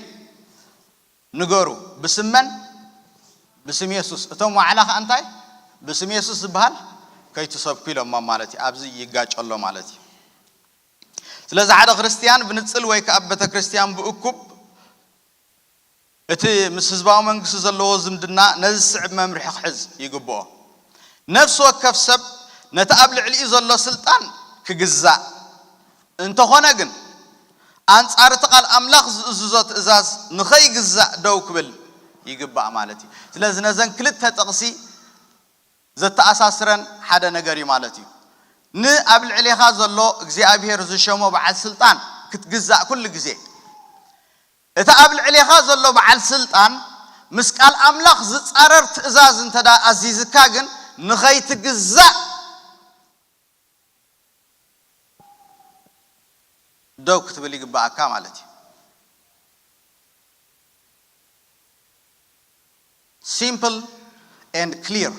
ንገሩ፣ ብስመን ብስም የሱስ። እቶም ዋዕላ ከዓ እንታይ ብስም የሱስ ዝበሃል ከይትሰብኩ ኢሎማ ማለት እዩ። ኣብዚ ይጋጨ ኣሎ ማለት እዩ። ስለዚ ሓደ ክርስትያን ብንጽል ወይ ከዓ ቤተ ክርስትያን ብእኩብ እቲ ምስ ህዝባዊ መንግስቲ ዘለዎ ዝምድና ነዚ ዝስዕብ መምርሒ ክሕዝ ይግብኦ። ነፍሲ ወከፍ ሰብ ነቲ ኣብ ልዕሊኡ ዘሎ ስልጣን ክግዛእ፣ እንተኾነ ግን ኣንጻር እቲ ቃል ኣምላኽ ዝእዝዞ ትእዛዝ ንኸይግዛእ ደው ክብል ይግባእ ማለት እዩ። ስለዚ ነዘን ክልተ ጥቕሲ ዘተኣሳስረን ሓደ ነገር እዩ ማለት እዩ። ንኣብ ልዕሌኻ ዘሎ እግዚኣብሔር ዝሸሞ በዓል ስልጣን ክትግዛእ ኩሉ ግዜ። እቲ ኣብ ልዕሌኻ ዘሎ በዓል ስልጣን ምስ ቃል ኣምላኽ ዝጻረር ትእዛዝ እንተ ደኣ ኣዚዝካ ግን ንኸይትግዛእ ደው ክትብል ይግባኣካ ማለት እዩ። Simple and clear።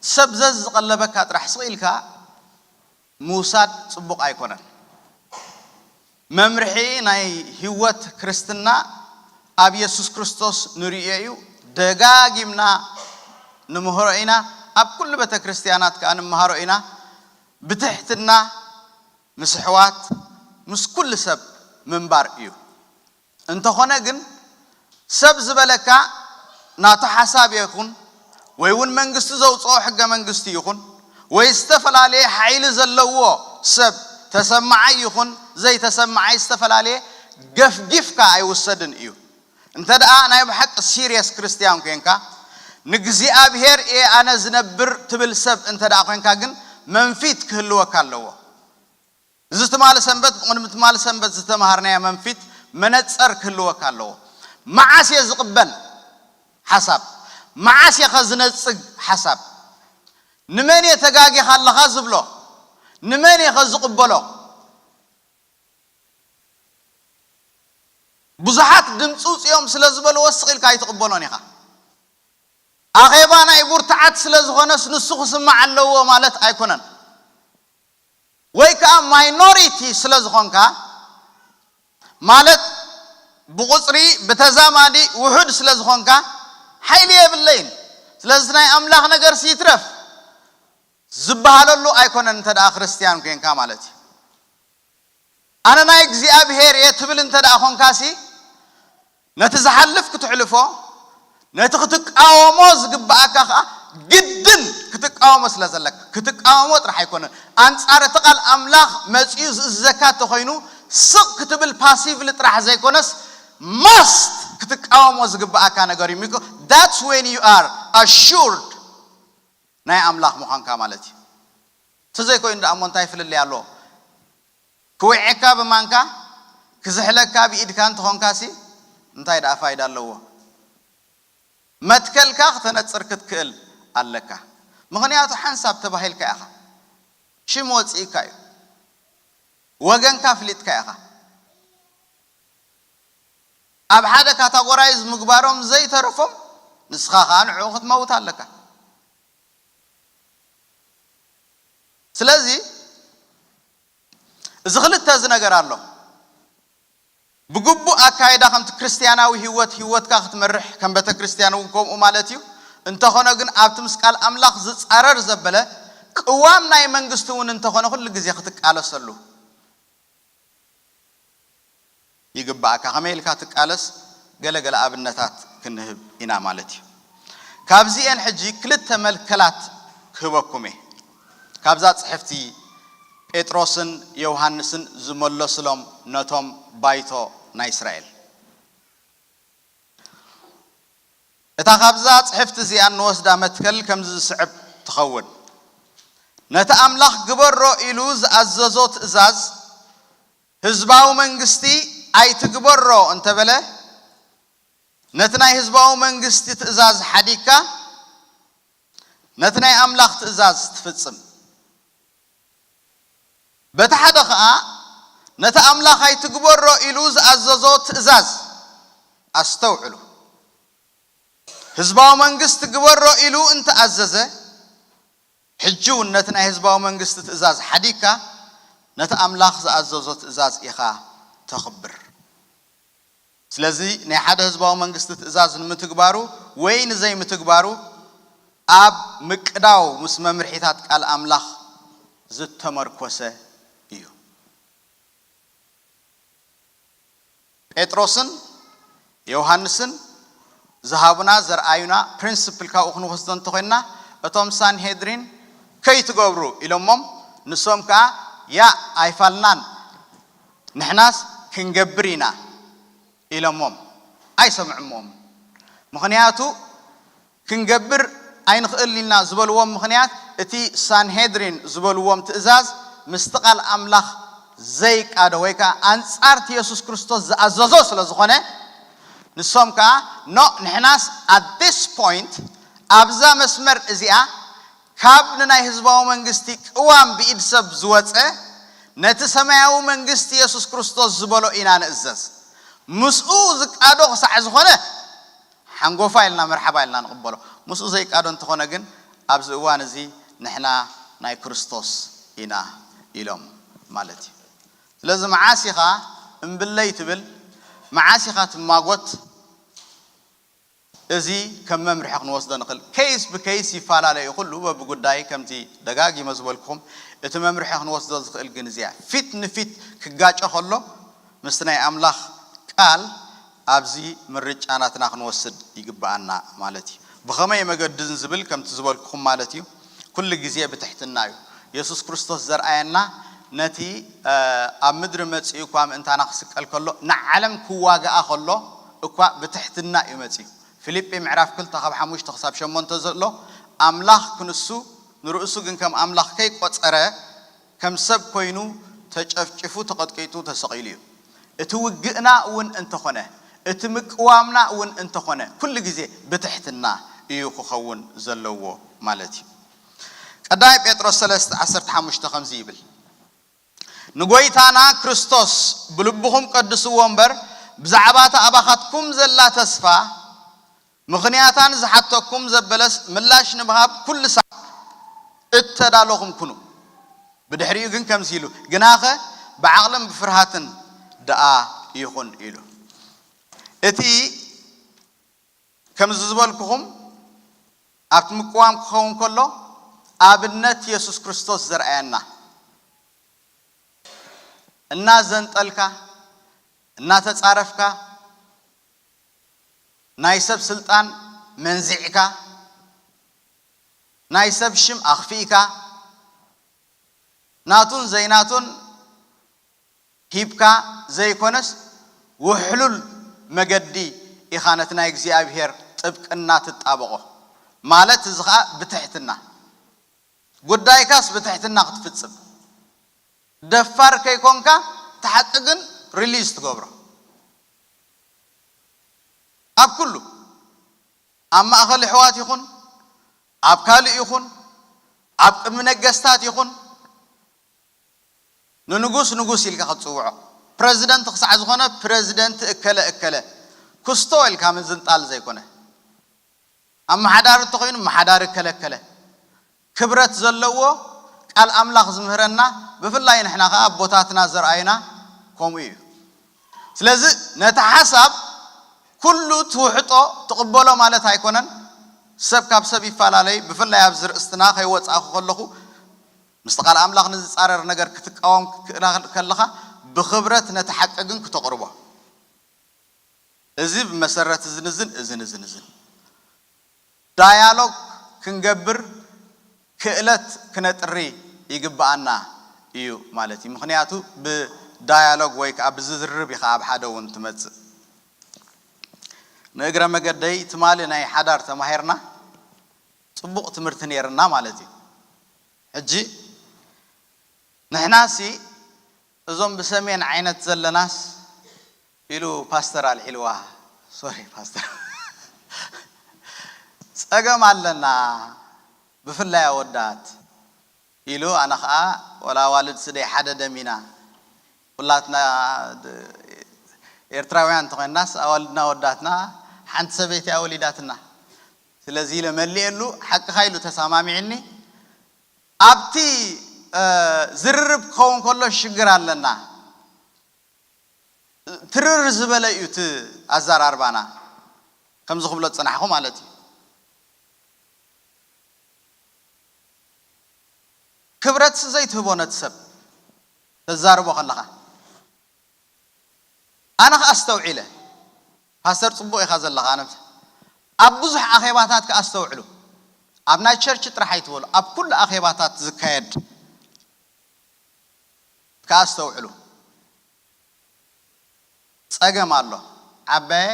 ሰብ ዘዝቐለበካ ጥራሕ ስቕ ኢልካ ምውሳድ ጽቡቕ ኣይኮነን። መምርሒ ናይ ህይወት ክርስትና ኣብ የሱስ ክርስቶስ ንርእዮ እዩ። ደጋጊምና ንምህሮ ኢና። ኣብ ኩሉ ቤተ ክርስትያናት ከኣ ንመሃሮ ኢና። ብትሕትና ምስ ኣሕዋት፣ ምስ ኩሉ ሰብ ምንባር እዩ። እንተኾነ ግን ሰብ ዝበለካ ናቱ ሓሳብ ይኹን ወይ እውን መንግስቲ ዘውፅኦ ሕገ መንግስቲ ይኹን ወይ ዝተፈላለየ ሓይሊ ዘለዎ ሰብ ተሰማዓይ ይኹን ዘይተሰማዓይ ዝተፈላለየ ገፍጊፍካ ኣይውሰድን እዩ። እንተ ደኣ ናይ ብሓቂ ሲሪየስ ክርስትያን ኮንካ ንእግዚኣብሔር እየ ኣነ ዝነብር ትብል ሰብ እንተ ደኣ ኮንካ ግን መንፊት ክህልወካ ኣለዎ። እዚ ትማሊ ሰንበት ብቕድሚ ትማሊ ሰንበት ዝተምሃርናዮ መንፊት መነጸር ክህልወካ ኣለዎ። መዓስ እየ ዝቕበል ሓሳብ? መዓስ እየ ከ ዝነጽግ ሓሳብ? ንመን እየ ተጋጊኻ ኣለኻ ዝብሎ? ንመን እየ ከ ዝቕበሎ? ብዙሓት ድምፂ ውፅኦም ስለ ዝበልዎ ስቕ ኢልካ ኣይትቕበሎን ኢኻ። ኣኼባ ናይ ቡርትዓት ስለ ዝኾነስ ንሱ ክስማዕ ኣለዎ ማለት ኣይኮነን። ወይ ከዓ ማይኖሪቲ ስለ ዝኾንካ ማለት ብቁፅሪ ብተዛማዲ ውሑድ ስለ ዝኾንካ ሓይሊ የብለይን። ስለዚ ናይ ኣምላኽ ነገር ይትረፍ ዝበሃለሉ ኣይኮነን እንተ ደኣ ክርስትያን ኮንካ ማለት እዩ። ኣነ ናይ እግዚኣብሔር እየ ትብል እንተ ደኣ ኾንካሲ ነቲ ዝሓልፍ ክትሕልፎ ነቲ ክትቃወሞ ዝግብኣካ ከዓ ግድን ክትቃወሞ ስለ ዘለካ ክትቃወሞ ጥራሕ ኣይኮነን። ኣንጻር እቲ ቃል ኣምላኽ መጺኡ ዝእዝዘካ እንተኾይኑ ስቕ ክትብል ፓሲቭሊ ጥራሕ ዘይኮነስ ማስት ክትቃወሞ ዝግብኣካ ነገር እዩ። That's when you are assured ናይ ኣምላኽ ምዃንካ ማለት እዩ። እቲ ዘይኮይኑ ደኣ እሞ እንታይ ፍልልይ ኣለዎ? ክውዕካ ብማንካ ክዝሕለካ ብኢድካ እንተኾንካሲ እንታይ ደኣ ፋይዳ ኣለዎ? መትከልካ ክተነጽር ክትክእል ኣለካ። ምኽንያቱ ሓንሳብ ተባሂልካ ኢኻ። ሽም ወጽኢካ እዩ። ወገንካ ፍሊጥካ ኢኻ። ኣብ ሓደ ካታጎራይዝ ምግባሮም ዘይተረፎም ንስኻ ኸኣ ንዕኡ ክትመውት ኣለካ። ስለዚ እዚ ክልተ እዚ ነገር ኣሎ። ብግቡእ ኣካይዳ ከምቲ ክርስትያናዊ ህይወት ህይወትካ ክትመርሕ ከም ቤተ ክርስትያን እውን ከምኡ ማለት እዩ። እንተኾነ ግን ኣብቲ ምስ ቃል ኣምላኽ ዝጻረር ዘበለ ቅዋም ናይ መንግስቲ እውን እንተኾነ ኩሉ ግዜ ክትቃለሰሉ ይግባኣካ። ከመይ ኢልካ ትቃለስ? ገለ ገለ ኣብነታት ክንህብ ኢና ማለት እዩ። ካብዚኤን ሕጂ ክልተ መልከላት ክህበኩም እየ። ካብዛ ጽሕፍቲ ጴጥሮስን ዮሃንስን ዝመለስሎም ነቶም ባይቶ ናይ እስራኤል። እታ ካብዛ ጽሕፍቲ እዚኣ እንወስዳ መትከል ከምዚ ዝስዕብ ትኸውን። ነቲ ኣምላኽ ግበሮ ኢሉ ዝኣዘዞ ትእዛዝ ህዝባዊ መንግስቲ ኣይትግበሮ እንተበለ፣ ነቲ ናይ ህዝባዊ መንግስቲ ትእዛዝ ሓዲግካ ነቲ ናይ ኣምላኽ ትእዛዝ ትፍጽም። በቲ ሓደ ኸኣ ነቲ ኣምላኽ ኣይትግበሮ ኢሉ ዝኣዘዞ ትእዛዝ። ኣስተውዕሉ። ህዝባዊ መንግስቲ ግበሮ ኢሉ እንተኣዘዘ፣ ሕጂ እውን ነቲ ናይ ህዝባዊ መንግስቲ ትእዛዝ ሓዲግካ ነቲ ኣምላኽ ዝኣዘዞ ትእዛዝ ኢኻ ተኽብር። ስለዚ ናይ ሓደ ህዝባዊ መንግስቲ ትእዛዝ ንምትግባሩ ወይ ንዘይምትግባሩ ኣብ ምቅዳው ምስ መምርሒታት ቃል ኣምላኽ ዝተመርኮሰ እዩ። ጴጥሮስን ዮሃንስን ዝሃቡና ዘርኣዩና ፕሪንስፕል ካብኡ ክንወስዶ እንተኾይንና፣ እቶም ሳንሄድሪን ከይትገብሩ ኢሎሞም፣ ንሶም ከኣ ያ ኣይፋልናን ንሕናስ ክንገብር ኢና ኢሎሞም ኣይሰምዕሞም። ምኽንያቱ ክንገብር ኣይንኽእልን ኢና ዝበልዎም ምኽንያት እቲ ሳንሄድሪን ዝበልዎም ትእዛዝ ምስቲ ቃል ኣምላኽ ዘይቃዶ ወይ ከዓ ኣንጻርቲ የሱስ ክርስቶስ ዝኣዘዞ ስለ ዝኾነ፣ ንሶም ከዓ ኖ፣ ንሕናስ at this point ኣብዛ መስመር እዚኣ ካብ ንናይ ህዝባዊ መንግስቲ ቅዋም ብኢድ ሰብ ዝወፀ ነቲ ሰማያዊ መንግስቲ የሱስ ክርስቶስ ዝበሎ ኢና ንእዘዝ። ምስኡ ዝቃዶ ክሳዕ ዝኾነ ሓንጎፋ ኢልና መርሓባ ኢልና ንቕበሎ። ምስኡ ዘይቃዶ እንተኾነ ግን ኣብዚ እዋን እዚ ንሕና ናይ ክርስቶስ ኢና ኢሎም ማለት እዩ። ስለዚ መዓስ ኢኻ እምብለይ ትብል፣ መዓስ ኢኻ ትማጎት፣ እዚ ከም መምርሒ ክንወስዶ ንኽእል። ኬይስ ብኬይስ ይፈላለ እዩ ኩሉ በብጉዳይ። ከምቲ ደጋጊመ ዝበልኩኹም እቲ መምርሒ ክንወስዶ ዝኽእል ግን እዚያ ፊት ንፊት ክጋጨ ከሎ ምስቲ ናይ ኣምላኽ ቃል ኣብዚ ምርጫ ናትና ክንወስድ ይግብኣና ማለት እዩ። ብኸመይ መገድን ዝብል ከምቲ ዝበልኩኹም ማለት እዩ። ኩሉ ግዜ ብትሕትና እዩ። የሱስ ክርስቶስ ዘርኣየና ነቲ ኣብ ምድሪ መጺኡ እኳ ምእንታና ክስቀል ከሎ ንዓለም ክዋግኣ ከሎ እኳ ብትሕትና እዩ መጺኡ። ፊልጲ ምዕራፍ ክልተ ካብ ሓሙሽተ ክሳብ ሸሞንተ ዘሎ ኣምላኽ ክንሱ ንርእሱ ግን ከም ኣምላኽ ከይቆጸረ ከም ሰብ ኮይኑ ተጨፍጭፉ ተቐጥቂጡ ተሰቒሉ እዩ። እቲ ውግእና እውን እንተኾነ እቲ ምቅዋምና እውን እንተኾነ ኩሉ ግዜ ብትሕትና እዩ ክኸውን ዘለዎ ማለት እዩ። ቀዳማይ ጴጥሮስ ሰለስተ ዓሰርተ ሓሙሽተ ከምዚ ይብል፣ ንጎይታና ክርስቶስ ብልብኹም ቀድስዎ እምበር ብዛዕባ እታ ኣባኻትኩም ዘላ ተስፋ ምኽንያታ ንዝሓተኩም ዘበለስ ምላሽ ንምሃብ ኩሉ ሳዕ እተዳለኹም ኩኑ። ብድሕሪኡ ግን ከምዚ ኢሉ፣ ግናኸ ብዓቕልን ብፍርሃትን ደኣ ይኹን ኢሉ። እቲ ከምዚ ዝበልኩኹም ኣብቲ ምቅዋም ክኸውን ከሎ ኣብነት የሱስ ክርስቶስ ዘርኣየና፣ እናዘንጠልካ እናተጻረፍካ ናይ ሰብ ስልጣን መንዚዕካ ናይ ሰብ ሽም ኣኽፊእካ ናቱን ዘይናቱን ሂብካ ዘይኮነስ ውሕሉል መገዲ ኢኻ ነቲ ናይ እግዚኣብሔር ጥብቅና ትጣበቖ። ማለት እዚ ኸኣ ብትሕትና ጉዳይካስ ብትሕትና ክትፍጽም ደፋር ከይኮንካ እቲ ሓቂ ግን ሪሊዝ ትገብሮ ኣብ ኩሉ ኣብ ማእኸል ኣሕዋት ይኹን ኣብ ካልእ ይኹን ኣብ ቅድሚ ነገስታት ይኹን ንንጉስ ንጉስ ኢልካ ክትፅውዖ ፕረዚደንት ክሳዕ ዝኾነ ፕረዚደንት እከለ እከለ ክስቶ ኢልካ ምዝንጣል ዘይኮነ ኣመሓዳሪ እንተኾይኑ ኣመሓዳሪ እከለ እከለ ክብረት ዘለዎ ቃል ኣምላኽ ዝምህረና ብፍላይ ንሕና ከዓ ኣቦታትና ዘርኣዩና ከምኡ እዩ። ስለዚ ነቲ ሓሳብ ኩሉ ትውሕጦ ትቕበሎ ማለት ኣይኮነን። ሰብ ካብ ሰብ ይፈላለይ። ብፍላይ ኣብዚ ርእስትና ከይወፃእኩ ከለኹ ምስቲ ቃል ኣምላኽ ንዝፃረር ነገር ክትቃወም ክትክእላ ከለኻ ብኽብረት ነቲ ሓቂ ግን ክተቕርቦ እዚ ብመሰረት እዝን እዝን እዝን እዝን እዝን ዳያሎግ ክንገብር ክእለት ክነጥሪ ይግብኣና እዩ ማለት እዩ። ምኽንያቱ ብዳያሎግ ወይ ከዓ ብዝዝርብ ኢኻ ኣብ ሓደ እውን ትመፅእ። ንእግረ መገደይ ትማሊ ናይ ሓዳር ተማሂርና ፅቡቕ ትምህርቲ ነይርና ማለት እዩ። ሕጂ ንሕናሲ እዞም ብሰሜን ዓይነት ዘለናስ ኢሉ ፓስተር ኣልዒልዋ። ሶሪ ፓስተር፣ ጸገም ኣለና። ብፍላይ ኣወዳት ኢሉ፣ ኣነ ኸዓ ወላ ኣዋልድ ስደይ ሓደ ደም ኢና፣ ኩላትና ድ-፣ ኤርትራውያን እንተኾይንናስ ኣዋልድና ኣወዳትና ሓንቲ ሰበይቲ እያ ወሊዳትና። ስለዚ ኢለ መሊኤሉ፣ ሓቅኻ ኢሉ ተሰማሚዕኒ። ኣብቲ፣ እ፣ ዝርርብ ክኸውን ከሎ ሽግር ኣለና። ትርር ዝበለ እዩ እቲ ኣዘራርባና፣ ከምዚ ክብሎ ዝጸናሕኩ ማለት እዩ። ክብረት ዘይትህቦ ነቲ ሰብ ተዛርቦ ከለኻ። ኣነ ከኣ ኣስተውዒለ፣ ፓስተር፣ ጽቡቕ ኢኻ ዘለኻ። ኣነ ኣብ ብዙሕ ኣኼባታት ከኣ ኣስተውዕሉ፣ ኣብ ናይ ቸርች ጥራሕ ኣይትበሉ፣ ኣብ ኩሉ ኣኼባታት ዝካየድ ከኣ ኣስተውዕሉ። ጸገም ኣሎ። ዓባየ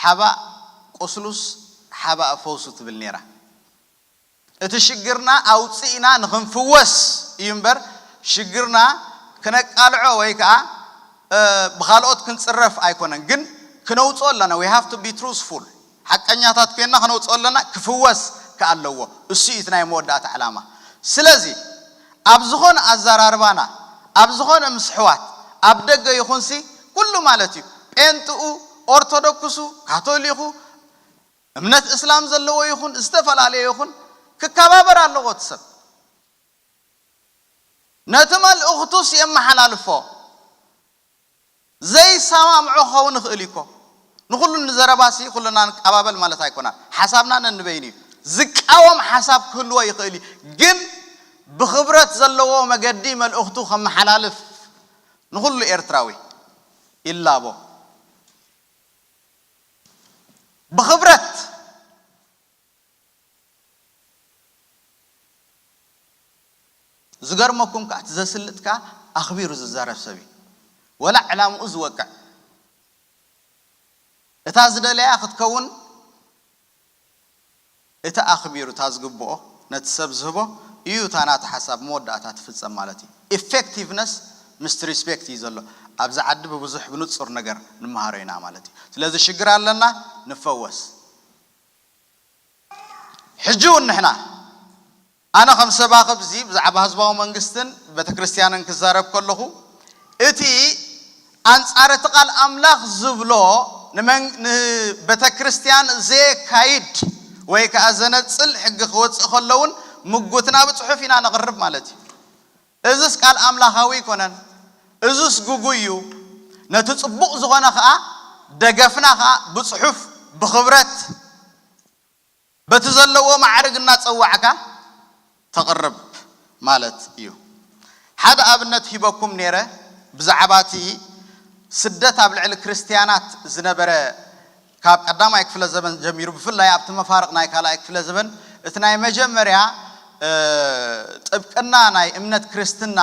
ሓባእ ቁስሉስ ሓባእ ፈውሱ ትብል ነይራ። እቲ ሽግርና ኣውጽእና ንኽንፍወስ እዩ እምበር፣ ሽግርና ክነቃልዖ ወይ ከኣ፣ እ፣ ብኻልኦት ክንጽረፍ ኣይኮነን። ግን ክነውጽኦ ኣለና። We have to be truthful። ሓቀኛታት ኮይንና ክነውጽኦ ኣለና። ክፍወስ ከኣ ኣለዎ። እሱ እዩ እቲ ናይ መወዳእታ ዕላማ። ስለዚ ኣብ ዝኾነ ኣዘራርባና፣ ኣብ ዝኾነ ምስ ኣሕዋት፣ ኣብ ደገ ይኹንሲ፣ ኩሉ ማለት እዩ፣ ጴንጥኡ፣ ኦርቶዶክሱ፣ ካቶሊኹ፣ እምነት እስላም ዘለዎ ይኹን ዝተፈላለየ ይኹን፣ ክከባበር ኣለዎ እቲ ሰብ። ነቲ መልእኽቱስ የመሓላልፎ። ዘይሰማምዖ ክኸውን ይኽእል እዩ እኮ። ንኹሉ ንዘረባሲ ኩልና ንቀባበል ማለት ኣይኮናን። ሓሳብና ነንበይኑ እዩ። ዝቃወም ሓሳብ ክህልዎ ይኽእል እዩ። ግን ብኽብረት ዘለዎ መገዲ መልእኽቱ ከመሓላልፍ ንኹሉ ኤርትራዊ ይላቦ። ብኽብረት። ዝገርመኩም ከኣ፣ እቲ ዘስልጥ ከኣ ኣኽቢሩ ዝዛረብ ሰብ እዩ። ወላ ዕላምኡ ዝወቅዕ። እታ ዝደለያ ክትከውን፣ እቲ ኣኽቢሩ እታ ዝግብኦ ነቲ ሰብ ዝህቦ እዩ፣ እታ ናቱ ሓሳብ መወዳእታ ትፍጸም ማለት እዩ። ኢፌክቲቭነስ ምስ ሪስፔክት እዩ ዘሎ። ኣብዚ ዓዲ ብብዙሕ ብንጹር ነገር ንመሃሮ ኢና ማለት እዩ። ስለዚ ሽግር ኣለና፣ ንፈወስ። ሕጂ እውን ንሕና፣ ኣነ ከም ሰባኺ ብዚ ብዛዕባ ህዝባዊ መንግስትን ቤተክርስትያንን ክዛረብ ከለኹ፣ እቲ ኣንጻር እቲ ቃል ኣምላኽ ዝብሎ ንመን-፣ ንቤተክርስትያን ዘየካይድ ወይ ከኣ ዘነጽል ሕጊ ክወጽእ ከሎ እውን ምጉትና ብጽሑፍ ኢና ነቕርብ ማለት እዩ። እዝስ ቃል ኣምላኻዊ ኣይኮነን። እዝስ ግጉይ እዩ። ነቲ ጽቡቕ ዝኾነ ከኣ ደገፍና ከኣ ብጽሑፍ ብኽብረት በቲ ዘለዎ ማዕርግ እናጸዋዕካ ተቕርብ ማለት እዩ። ሓደ ኣብነት ሂበኩም ነይረ ብዛዕባ እቲ ስደት ኣብ ልዕሊ ክርስትያናት ዝነበረ፣ ካብ ቀዳማይ ክፍለ ዘበን ጀሚሩ፣ ብፍላይ ኣብቲ መፋርቕ ናይ ካልኣይ ክፍለ ዘበን፣ እቲ ናይ መጀመርያ፣ እ፣ ጥብቅና ናይ እምነት ክርስትና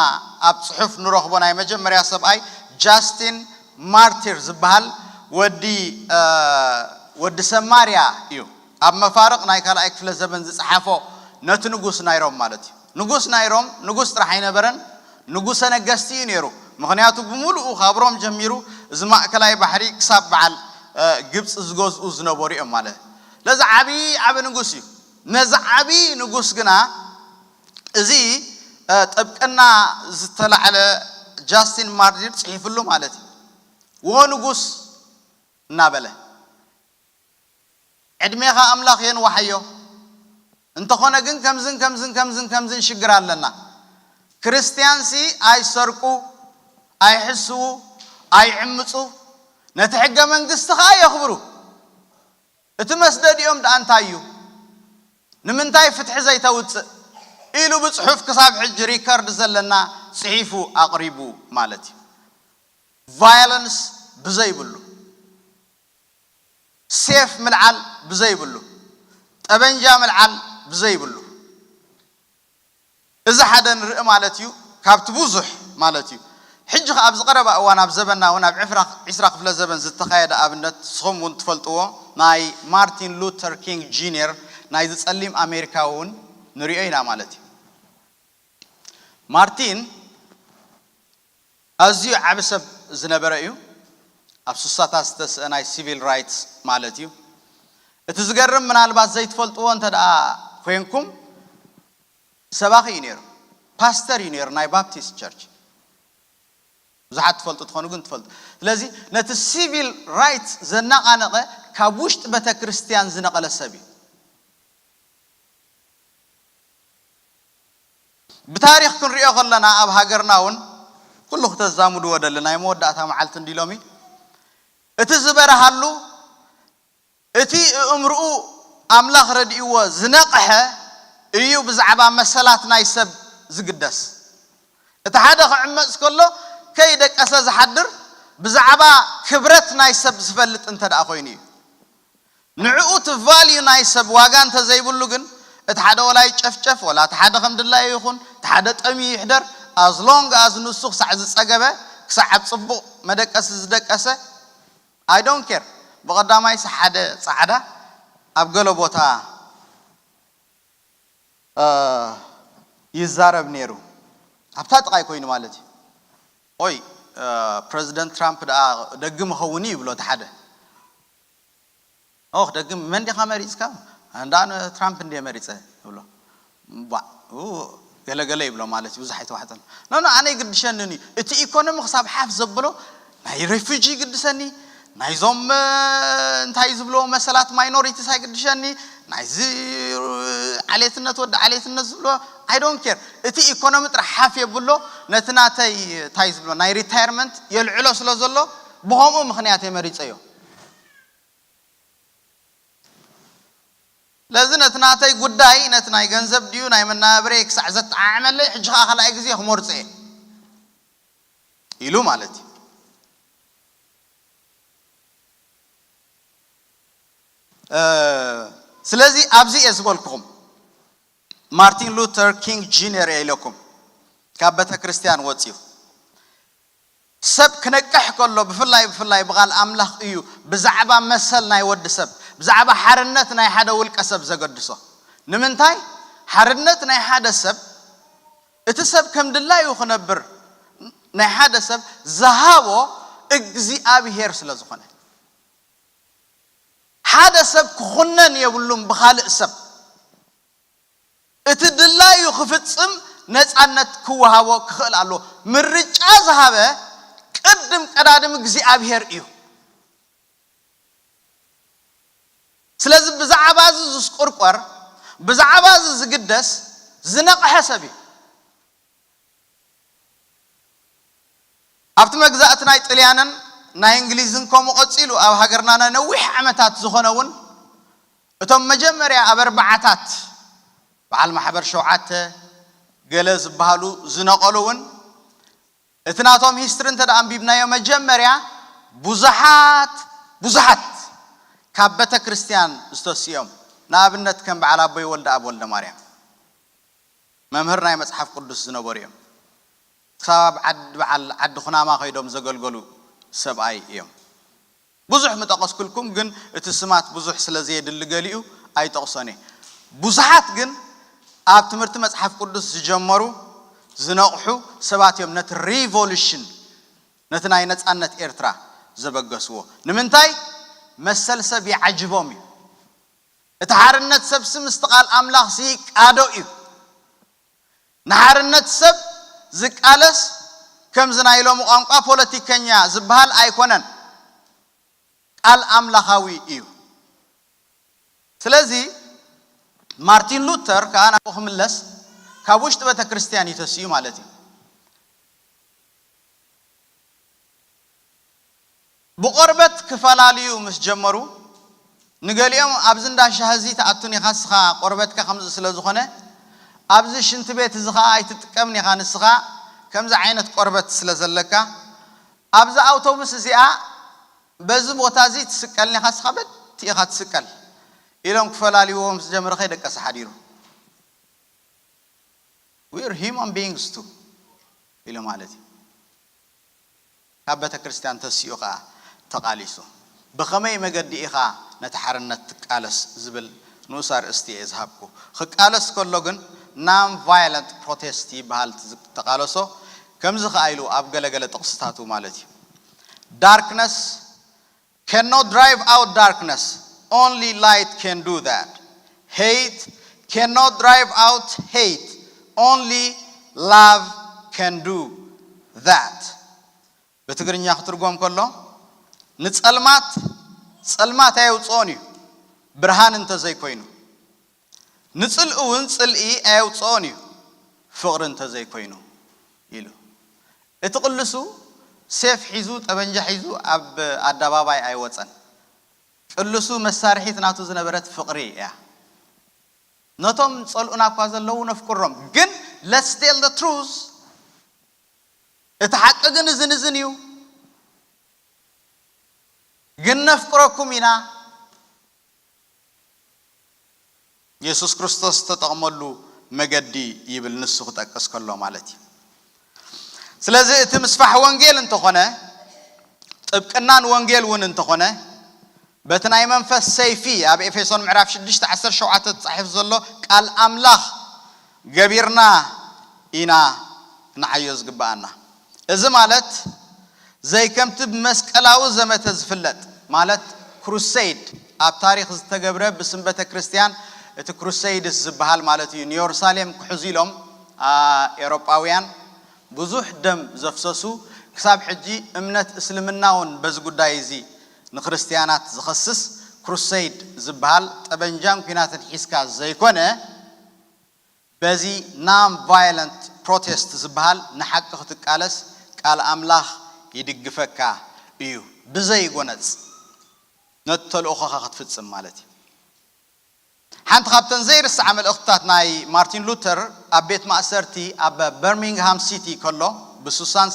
ኣብ ጽሑፍ ንረኽቦ ናይ መጀመርያ ሰብኣይ ጃስቲን ማርቲር ዝበሃል ወዲ፣ እ፣ ወዲ ሰማርያ እዩ። ኣብ መፋርቕ ናይ ካልኣይ ክፍለ ዘበን ዝጸሓፎ ነቲ ንጉስ ናይ ሮም ማለት እዩ። ንጉስ ናይ ሮም ንጉስ ጥራሕ ኣይነበረን፣ ንጉሰ ነገስቲ እዩ ነይሩ። ምኽንያቱ ብምሉኡ ካብ ሮም ጀሚሩ እዚ ማእከላይ ባሕሪ ክሳብ በዓል፣ እ፣ ግብጺ ዝገዝኡ ዝነበሩ እዮም ማለት። ስለዚ ዓቢ ዓቢ ንጉስ እዩ። ነዚ ዓቢ ንጉስ ግና እዚ፣ እ፣ ጥብቅና ዝተላዕለ ጃስቲን ማርቲር ጽሒፍሉ ማለት እዩ። "ወ ንጉስ" እናበለ፣ "ዕድሜኻ ኣምላኽ የንዋሓዮ። እንተኾነ ግን ከምዝን ከምዝን ከምዝን ከምዝን ሽግር ኣለና። ክርስትያንሲ ኣይሰርቁ፣ ኣይሕስዉ፣ ኣይዕምጹ፣ ነቲ ሕገ መንግስቲ ኸኣ የኽብሩ። እቲ መስደዲኦም ደኣ እንታይ እዩ? ንምንታይ ፍትሒ ዘይተውጽእ?" ኢሉ ብጽሑፍ ክሳብ ሕጂ ሪከርድ ዘለና ጽሒፉ ኣቕሪቡ ማለት እዩ። ቫዮለንስ ብዘይብሉ፣ ሴፍ ምልዓል ብዘይብሉ፣ ጠበንጃ ምልዓል ብዘይብሉ፣ እዚ ሓደ ንርኢ ማለት እዩ፣ ካብቲ ብዙሕ ማለት እዩ። ሕጂ ኸኣ ኣብዚ ቀረባ እዋን ኣብ ዘበንና እውን ኣብ ዕፍራ-፣ ዒስራ ክፍለ ዘበን ዝተኻየደ ኣብነት ንስኹም እውን ትፈልጥዎ፣ ናይ ማርቲን ሉተር ኪንግ ጁኒየር፣ ናይዚ ጸሊም ኣሜሪካዊ እውን ንሪኦ ኢና ማለት እዩ። ማርቲን ኣዝዩ ዓቢ ሰብ ዝነበረ እዩ። ኣብ ሱሳታት ዝተስአ ናይ ሲቪል ራይትስ ማለት እዩ። እቲ ዝገርም፣ ምናልባት ዘይትፈልጥዎ እንተ ደኣ ኮይንኩም፣ ሰባኺ እዩ ነይሩ፣ ፓስተር እዩ ነይሩ ናይ ባፕቲስት ቸርች። ብዙሓት ትፈልጡ ትኾኑ ግን ትፈልጡ። ስለዚ ነቲ ሲቪል ራይትስ ዘናቓነቐ ካብ ውሽጢ ቤተ ክርስቲያን ዝነቐለ ሰብ እዩ። ብታሪኽ ክንሪኦ ከለና ኣብ ሃገርና እውን ኩሉ ክተዛምድዎ ደሊ ናይ መወዳእታ መዓልቲ እንዲ ሎሚ እቲ ዝበረሃሉ እቲ እእምርኡ ኣምላኽ ረድእዎ ዝነቕሐ እዩ ብዛዕባ መሰላት ናይ ሰብ ዝግደስ። እቲ ሓደ ክዕመጽ ከሎ ከይደቀሰ ዝሓድር ብዛዕባ ክብረት ናይ ሰብ ዝፈልጥ እንተ ደኣ ኮይኑ እዩ። ንዕኡ እቲ ቫልዩ ናይ ሰብ ዋጋ እንተ ዘይብሉ ግን እቲ ሓደ ወላ ይጨፍጨፍ ወላ እቲ ሓደ ከም ድላዩ ይኹን እቲ ሓደ ጠምዩ ይሕደር ኣዝሎንግ ኣዝ ንሱ ክሳዕ ዝጸገበ ክሳዕ ኣብ ጽቡቕ መደቀሲ ዝደቀሰ I don't care። ብቐዳማይስ ሓደ ጻዕዳ ኣብ ገለ ቦታ ይዛረብ ነይሩ ኣብታ ጥቓይ ኮይኑ ማለት እዩ። ኦይ ፕረዚደንት ትራምፕ ደኣ ደጊ ምኸውን እዩ ይብሎ እቲ ሓደ። ኦህ ደጊ መን ዲኻ መሪፅካ? እንዳ ትራምፕ እንድየ መሪፀ ይብሎ። ባ ገለገለ ይብሎ ማለት እዩ ብዙሕ ኣይተዋሕጠን። ኖ ኖ ኣነ ይግድሸንን እዩ እቲ ኢኮኖሚ ክሳብ ሓፍ ዘብሎ ናይ ሬፊጂ ይግድሰኒ ናይዞም እንታይ ዝብሎ መሰላት ማይኖሪቲስ ኣይግድሸኒ ናይዚ ዓሌትነት ወዲ ዓሌትነት ዝብሎ I don't care። እቲ ኢኮኖሚ ጥራሕ ሓፍ የብሎ ነቲ ናተይ እንታይ ዝብሎ ናይ ሪታየርመንት የልዕሎ ስለ ዘሎ ብኸምኡ ምኽንያት እየ መሪፀዮ። ስለዚ ነቲ ናተይ ጉዳይ ነቲ ናይ ገንዘብ ድዩ ናይ መናብረይ ክሳዕ ዘጠዓዕመለይ ሕጂ ከዓ ካልኣይ ግዜ ክመርፆ እየ ኢሉ ማለት እዩ። ስለዚ ኣብዚ እየ ዝበልኩኹም ማርቲን ሉተር ኪንግ ጁኒየር እየ ኢለኩም ካብ ቤተ ክርስቲያን ወፅዩ ሰብ ክነቅሕ ከሎ ብፍላይ ብፍላይ ብቓል ኣምላኽ እዩ ብዛዕባ መሰል ናይ ወዲ ሰብ ብዛዕባ ሓርነት ናይ ሓደ ውልቀ ሰብ ዘገድሶ። ንምንታይ ሓርነት ናይ ሓደ ሰብ እቲ ሰብ ከም ድላዩ ክነብር ናይ ሓደ ሰብ ዝሃቦ እግዚኣብሄር ስለ ዝኾነ ሓደ ሰብ ክኹነን የብሉን ብኻልእ ሰብ እቲ ድላዩ ክፍጽም ነፃነት ክወሃቦ ክኽእል ኣለዎ። ምርጫ ዝሃበ ቅድም ቀዳድም እግዚኣብሄር እዩ። ስለዚ ብዛዕባ እዚ ዝስቁርቆር ብዛዕባ እዚ ዝግደስ ዝነቕሐ ሰብ እዩ። ኣብቲ መግዛእቲ ናይ ጥልያንን ናይ እንግሊዝን ከምኡ ቀጺሉ ኣብ ሃገርና ናይ ነዊሕ ዓመታት ዝኾነ እውን እቶም መጀመርያ ኣብ ኣርባዓታት በዓል ማሕበር ሸውዓተ ገለ ዝበሃሉ ዝነቐሉ እውን እቲ ናቶም ሂስትሪ እንተ ደኣ ኣንቢብናዮ መጀመርያ ብዙሓት ብዙሓት ካብ ቤተ ክርስቲያን ዝተስኦም ንኣብነት ከም በዓል ኣቦይ ወልደ ኣብ ወልደ ማርያም መምህር ናይ መጽሓፍ ቅዱስ ዝነበሩ እዮም። ክሳብ ዓዲ በዓል ዓዲ ኩናማ ከይዶም ዘገልገሉ ሰብኣይ እዮም። ብዙሕ ምጠቐስኩልኩም ግን እቲ ስማት ብዙሕ ስለ ዘየድሊ ገሊኡ ኣይጠቕሶን እየ። ብዙሓት ግን ኣብ ትምህርቲ መጽሓፍ ቅዱስ ዝጀመሩ ዝነቕሑ ሰባት እዮም ነቲ ሪቮሉሽን ነቲ ናይ ነጻነት ኤርትራ ዘበገስዎ። ንምንታይ መሰል ሰብ ይዓጅቦም እዩ። እቲ ሓርነት ሰብሲ ምስቲ ቃል ኣምላኽ ዝይቃዶ እዩ። ንሓርነት ሰብ ዝቃለስ ከምዚ ናይ ሎሚ ቋንቋ ፖለቲከኛ ዝበሃል ኣይኮነን። ቃል ኣምላኻዊ እዩ። ስለዚ ማርቲን ሉተር ከዓ ናብኡ ክምለስ ካብ ውሽጢ ቤተ ክርስቲያን እዩ ተሲኡ ማለት እዩ። ብቆርበት ክፈላልዩ ምስ ጀመሩ ንገሊኦም ኣብዚ እንዳ ሻሂ እዚ ትኣቱን ኢኻ ንስኻ ቆርበትካ ከምዚ ስለ ዝኾነ ኣብዚ ሽንቲ ቤት እዚ ኸዓ ኣይትጥቀምን ኢኻ ንስኻ ከምዚ ዓይነት ቆርበት ስለ ዘለካ ኣብዚ ኣውቶቡስ እዚኣ በዚ ቦታ እዚ ትስቀልን ኢኻ ንስኻ በቲ ኢኻ ትስቀል ኢሎም ክፈላልይዎ ምስ ጀመሩ ከይደቀሰ ሓዲሩ። We are human beings too ኢሉ ማለት እዩ። ካብ ቤተ ክርስቲያን ተሲኡ ኸዓ ተቓሊሱ። ብኸመይ መገዲ ኢኻ ነቲ ሓርነት ትቃለስ ዝብል ንኡስ ኣርእስቲ እየ ዝሃብኩ። ክቃለስ ከሎ ግን non violent protest ይበሃል እቲ ዝተቓለሶ። ከምዚ ኸዓ ኢሉ ኣብ ገለገለ ጥቕስታቱ ማለት እዩ። Darkness cannot drive out darkness. Only light can do that. Hate cannot drive out hate. Only love can do that. ብትግርኛ ክትርጎም ከሎ ንጸልማት ጸልማት ኣየውፅኦን እዩ ብርሃን እንተዘይኮይኑ፣ ንጽልኢ እውን ጽልኢ ኣየውፅኦን እዩ ፍቕሪ እንተዘይኮይኑ ኢሉ። እቲ ቅልሱ ሴፍ ሒዙ ጠበንጃ ሒዙ ኣብ ኣደባባይ ኣይወፀን። ቅልሱ መሳርሒት ናቱ ዝነበረት ፍቕሪ እያ። ነቶም ጸልኡና እኳ ዘለዉ ነፍቅሮም፣ ግን let's tell the truth፣ እቲ ሓቂ ግን እዝን እዝን እዩ። ግን ነፍቅረኩም ኢና። የሱስ ክርስቶስ ዝተጠቕመሉ መገዲ ይብል ንሱ ክጠቅስ ከሎ ማለት እዩ። ስለዚ እቲ ምስፋሕ ወንጌል እንተኾነ፣ ጥብቅናን ወንጌል እውን እንተኾነ፣ በቲ ናይ መንፈስ ሰይፊ ኣብ ኤፌሶን ምዕራፍ ሽዱሽተ ዓሰርተ ሸውዓተ ተጻሒፉ ዘሎ ቃል ኣምላኽ ገቢርና ኢና ክንዓዮ ዝግብኣና። እዚ ማለት ዘይከምቲ ብመስቀላዊ ዘመተ ዝፍለጥ፣ ማለት ክሩሰይድ፣ ኣብ ታሪኽ ዝተገብረ ብስም ቤተ ክርስቲያን እቲ ክሩሰይድስ ዝበሃል ማለት እዩ። ንየሩሳሌም ክሕዙ ኢሎም፣ አ፣ ኤውሮጳውያን ብዙሕ ደም ዘፍሰሱ፣ ክሳብ ሕጂ እምነት እስልምና እውን በዚ ጉዳይ እዚ ንክርስትያናት ዝኸስስ ክሩሰይድ ዝበሃል ጠበንጃን ኲናትን ሒዝካ ዘይኮነ፣ በዚ non violent protest ዝበሃል ንሓቂ ክትቃለስ ቃል ኣምላኽ ይድግፈካ እዩ። ብዘይ ጎነጽ ነቲ ተልእኾኻ ክትፍጽም ማለት እዩ። ሓንቲ ካብተን ዘይርስዓ መልእኽትታት ናይ ማርቲን ሉተር ኣብ ቤት ማእሰርቲ ኣብ በርሚንግሃም ሲቲ ከሎ ብ ሽሕን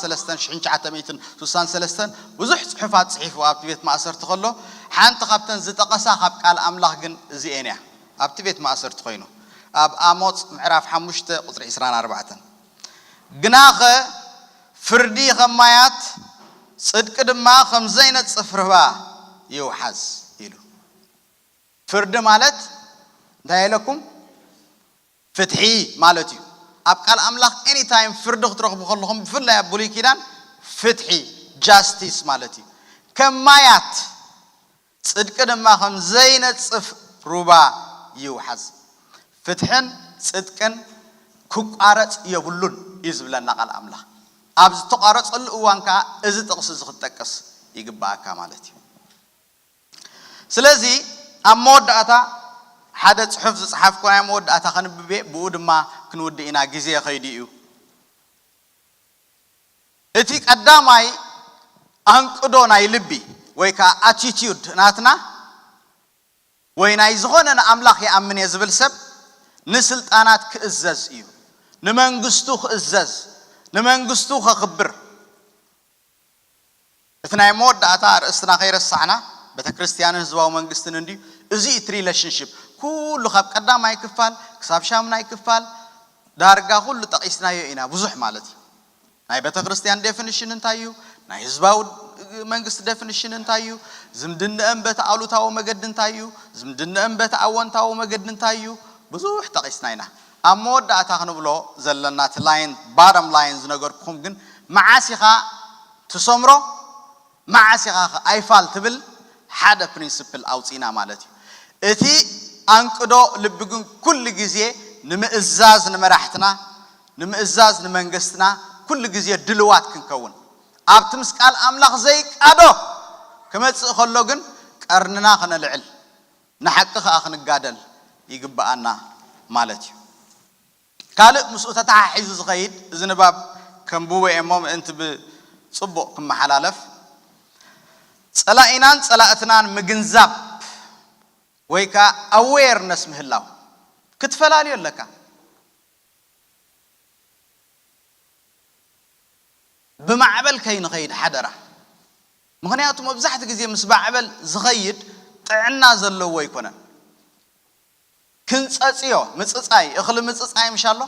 ትሽዓተ ሚእትን ስሳን ሰለስተን ብዙሕ ጽሑፋት ጽሒፉ ኣብቲ ቤት ማእሰርቲ ከሎ፣ ሓንቲ ካብተን ዝጠቐሳ ካብ ቃል ኣምላኽ ግን እዚኤን እያ። ኣብቲ ቤት ማእሰርቲ ኮይኑ ኣብ ኣሞጽ ምዕራፍ ሓሙሽተ ቁጽሪ ዕስራን ኣርባዕተን፣ "ግናኸ ፍርዲ ከም ማያት፣ ጽድቂ ድማ ከም ዘይነጽፍ ርባ ይውሓዝ" ኢሉ። ፍርዲ ማለት እንታይ ኢለኩም? ፍትሒ ማለት እዩ። ኣብ ቃል ኣምላኽ ኤኒታይም ፍርዲ ክትረኽቡ ከለኹም፣ ብፍላይ ኣብ ብሉይ ኪዳን ፍትሒ፣ ጃስቲስ ማለት እዩ። ከም ማያት ጽድቂ ድማ ከም ዘይነጽፍ ሩባ ይውሓዝ። ፍትሕን ጽድቅን ክቋረጽ የብሉን እዩ ዝብለና ቃል ኣምላኽ። ኣብ ዝተቋረጸሉ እዋን ከኣ እዚ ጥቕሲ እዚ ክትጠቅስ ይግብኣካ ማለት እዩ። ስለዚ ኣብ መወዳእታ ሓደ ጽሑፍ ዝጸሓፍኩ ናይ መወዳእታ ከንብብ እየ፣ ብኡ ድማ ክንውድእ ኢና፣ ግዜ ከይዱ እዩ። እቲ ቀዳማይ ኣንቅዶ ናይ ልቢ ወይ ከኣ ኣቲቲዩድ ናትና፣ ወይ ናይ ዝኾነ ንኣምላኽ ይኣምን እየ ዝብል ሰብ ንስልጣናት ክእዘዝ እዩ፣ ንመንግስቱ ክእዘዝ፣ ንመንግስቱ ከኽብር። እቲ ናይ መወዳእታ ኣርእስትና ከይረሳዕና፣ ቤተ ክርስቲያንን ህዝባዊ መንግስትን እንድዩ። እዚ እቲ ሪሌሽንሽፕ ኩሉ ካብ ቀዳማይ ክፋል ክሳብ ሻምናይ ክፋል ዳርጋ ኩሉ ጠቒስናዮ ኢና፣ ብዙሕ ማለት እዩ። ናይ ቤተ ክርስቲያን ዴፊኒሽን እንታይ እዩ? ናይ ህዝባዊ መንግስቲ ዴፊኒሽን እንታይ እዩ? ዝምድንአን በቲ ኣሉታዊ መገዲ እንታይ እዩ? ዝምድንአን በቲ ኣወንታዊ መገዲ እንታይ እዩ? ብዙሕ ጠቒስና ኢና። ኣብ መወዳእታ ክንብሎ ዘለና፣ እቲ ላይን፣ ባረም ላይን ዝነገርኩኹም ግን፣ መዓስ ኢኻ ትሰምሮ፣ መዓስ ኢኻ ከ ኣይፋል ትብል፣ ሓደ ፕሪንስፕል ኣውፂና ማለት እዩ። እቲ ኣንቅዶ ልቢ ግን ኩሉ ግዜ ንምእዛዝ ንመራሕትና፣ ንምእዛዝ ንመንግስትና ኩሉ ግዜ ድልዋት ክንከውን፣ ኣብቲ ምስ ቃል ኣምላኽ ዘይቃዶ ክመጽእ ከሎ ግን ቀርንና ከነልዕል፣ ንሓቂ ከኣ ክንጋደል ይግብኣና ማለት እዩ። ካልእ ምስኡ ተተሓሒዙ ዝኸይድ፣ እዚ ንባብ ከንብቦ እየ እሞ ምእንቲ ብጽቡቕ ክመሓላለፍ፣ ጸላኢናን ጸላእትናን ምግንዛብ ወይ ከኣ ኣዌርነስ ምህላው ክትፈላልዮ ኣለካ። ብማዕበል ከይንኸይድ ሓደራ። ምኽንያቱ መብዛሕቲ ግዜ ምስ ማዕበል ዝኸይድ ጥዕና ዘለዎ ኣይኮነን። ክንጸጽዮ፣ ምጽጻይ፣ እኽሊ ምጽጻይ ምሽ ኣሎ?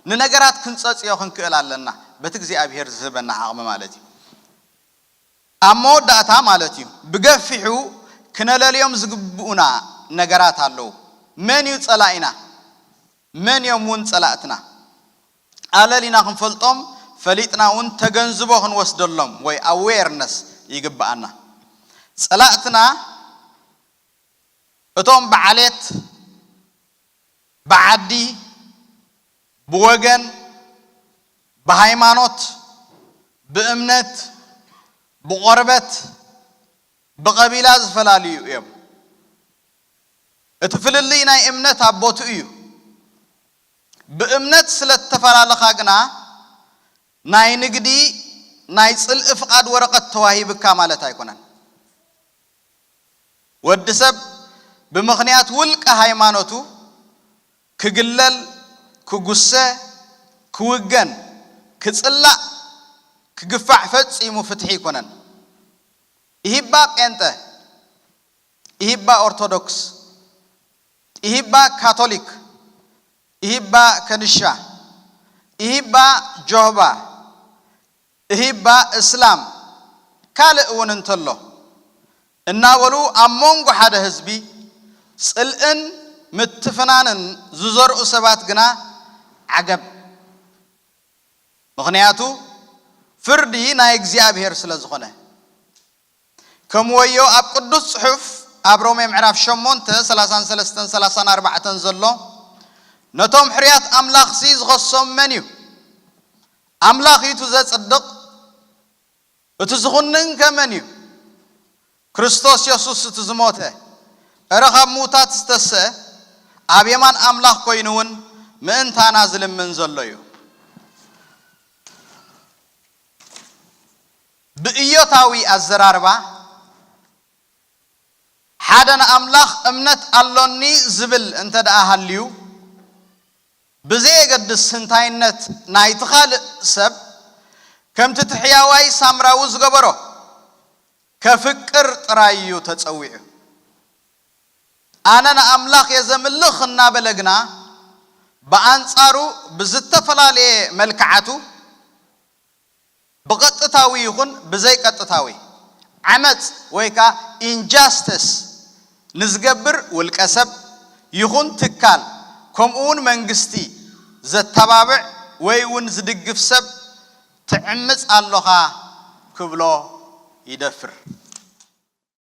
ንነገራት ክንጸጽዮ ክንክእል ኣለና፣ በቲ እግዚኣብሄር ዝህበና ዓቕሚ ማለት እዩ። ኣብ መወዳእታ ማለት እዩ፣ ብገፊሑ ክነለልዮም ዝግብኡና ነገራት ኣለዉ። መን እዩ ጸላኢና? መን እዮም እውን ጸላእትና? ኣለሊና ክንፈልጦም፣ ፈሊጥና እውን ተገንዝቦ ክንወስደሎም ወይ ኣዌርነስ ይግብኣና። ጸላእትና እቶም ብዓሌት፣ ብዓዲ፣ ብወገን፣ ብሃይማኖት፣ ብእምነት፣ ብቆርበት፣ ብቐቢላ ዝፈላልዩ እዮም። እቲ ፍልልይ ናይ እምነት ኣብ ቦትኡ እዩ። ብእምነት ስለ እተፈላለኻ ግና ናይ ንግዲ፣ ናይ ጽልኢ ፍቓድ ወረቐት ተዋሂብካ ማለት ኣይኮነን። ወዲ ሰብ ብምኽንያት ውልቀ ሃይማኖቱ ክግለል፣ ክጉሰ፣ ክውገን፣ ክጽላእ፣ ክግፋዕ ፈጺሙ ፍትሒ ኣይኮነን። ኢሂባ ጴንጠ፣ ኢሂባ ኦርቶዶክስ፣ ኢሂባ ካቶሊክ፣ ኢሂባ ከንሻ፣ ኢሂባ ጆህባ፣ እሂባ እስላም ካልእ እውን እንተሎ እናበሉ ኣብ መንጎ ሓደ ህዝቢ ጽልእን ምትፍናንን ዝዘርኡ ሰባት ግና ዓገብ። ምኽንያቱ ፍርዲ ናይ እግዚኣብሔር ስለ ዝኾነ። ከም ወዮ ኣብ ቅዱስ ጽሑፍ ኣብ ሮሜ ምዕራፍ ሸሞንተ፣ ሰላሳን ሰለስተን ሰላሳን ኣርባዕተን ዘሎ፣ ነቶም ሕርያት ኣምላኽሲ ዝኸሶም መን እዩ? ኣምላኽ እዩ እቲ ዘጽድቕ፣ እቲ ዝኹንን ከ መን እዩ? ክርስቶስ የሱስ እቲ ዝሞተ፣ እረ ካብ ምዉታት ዝተስአ፣ ኣብ የማን ኣምላኽ ኮይኑ እውን ምእንታና ዝልምን ዘሎ እዩ። ብእዮታዊ ኣዘራርባ፣ ሓደ ንኣምላኽ እምነት ኣሎኒ ዝብል እንተ ደኣ ሃልዩ፣ ብዘየገድስ ስንታይነት ናይቲ ካልእ ሰብ፣ ከምቲ እቲ ሕያዋይ ሳምራዊ ዝገበሮ፣ ከፍቅር ጥራይ እዩ ተጸዊዑ። ኣነ ንኣምላኽ እየ ዘምልኽ እናበለ ግና፣ ብኣንጻሩ ብዝተፈላለየ መልክዓቱ፣ ብቐጥታዊ ይኹን ብዘይቀጥታዊ ዓመጽ ወይ ከኣ ኢንጃስተስ ንዝገብር ውልቀ ሰብ ይኹን ትካል፣ ከምኡ እውን መንግስቲ ዘተባብዕ ወይ እውን ዝድግፍ ሰብ ትዕምጽ ኣሎኻ ክብሎ ይደፍር።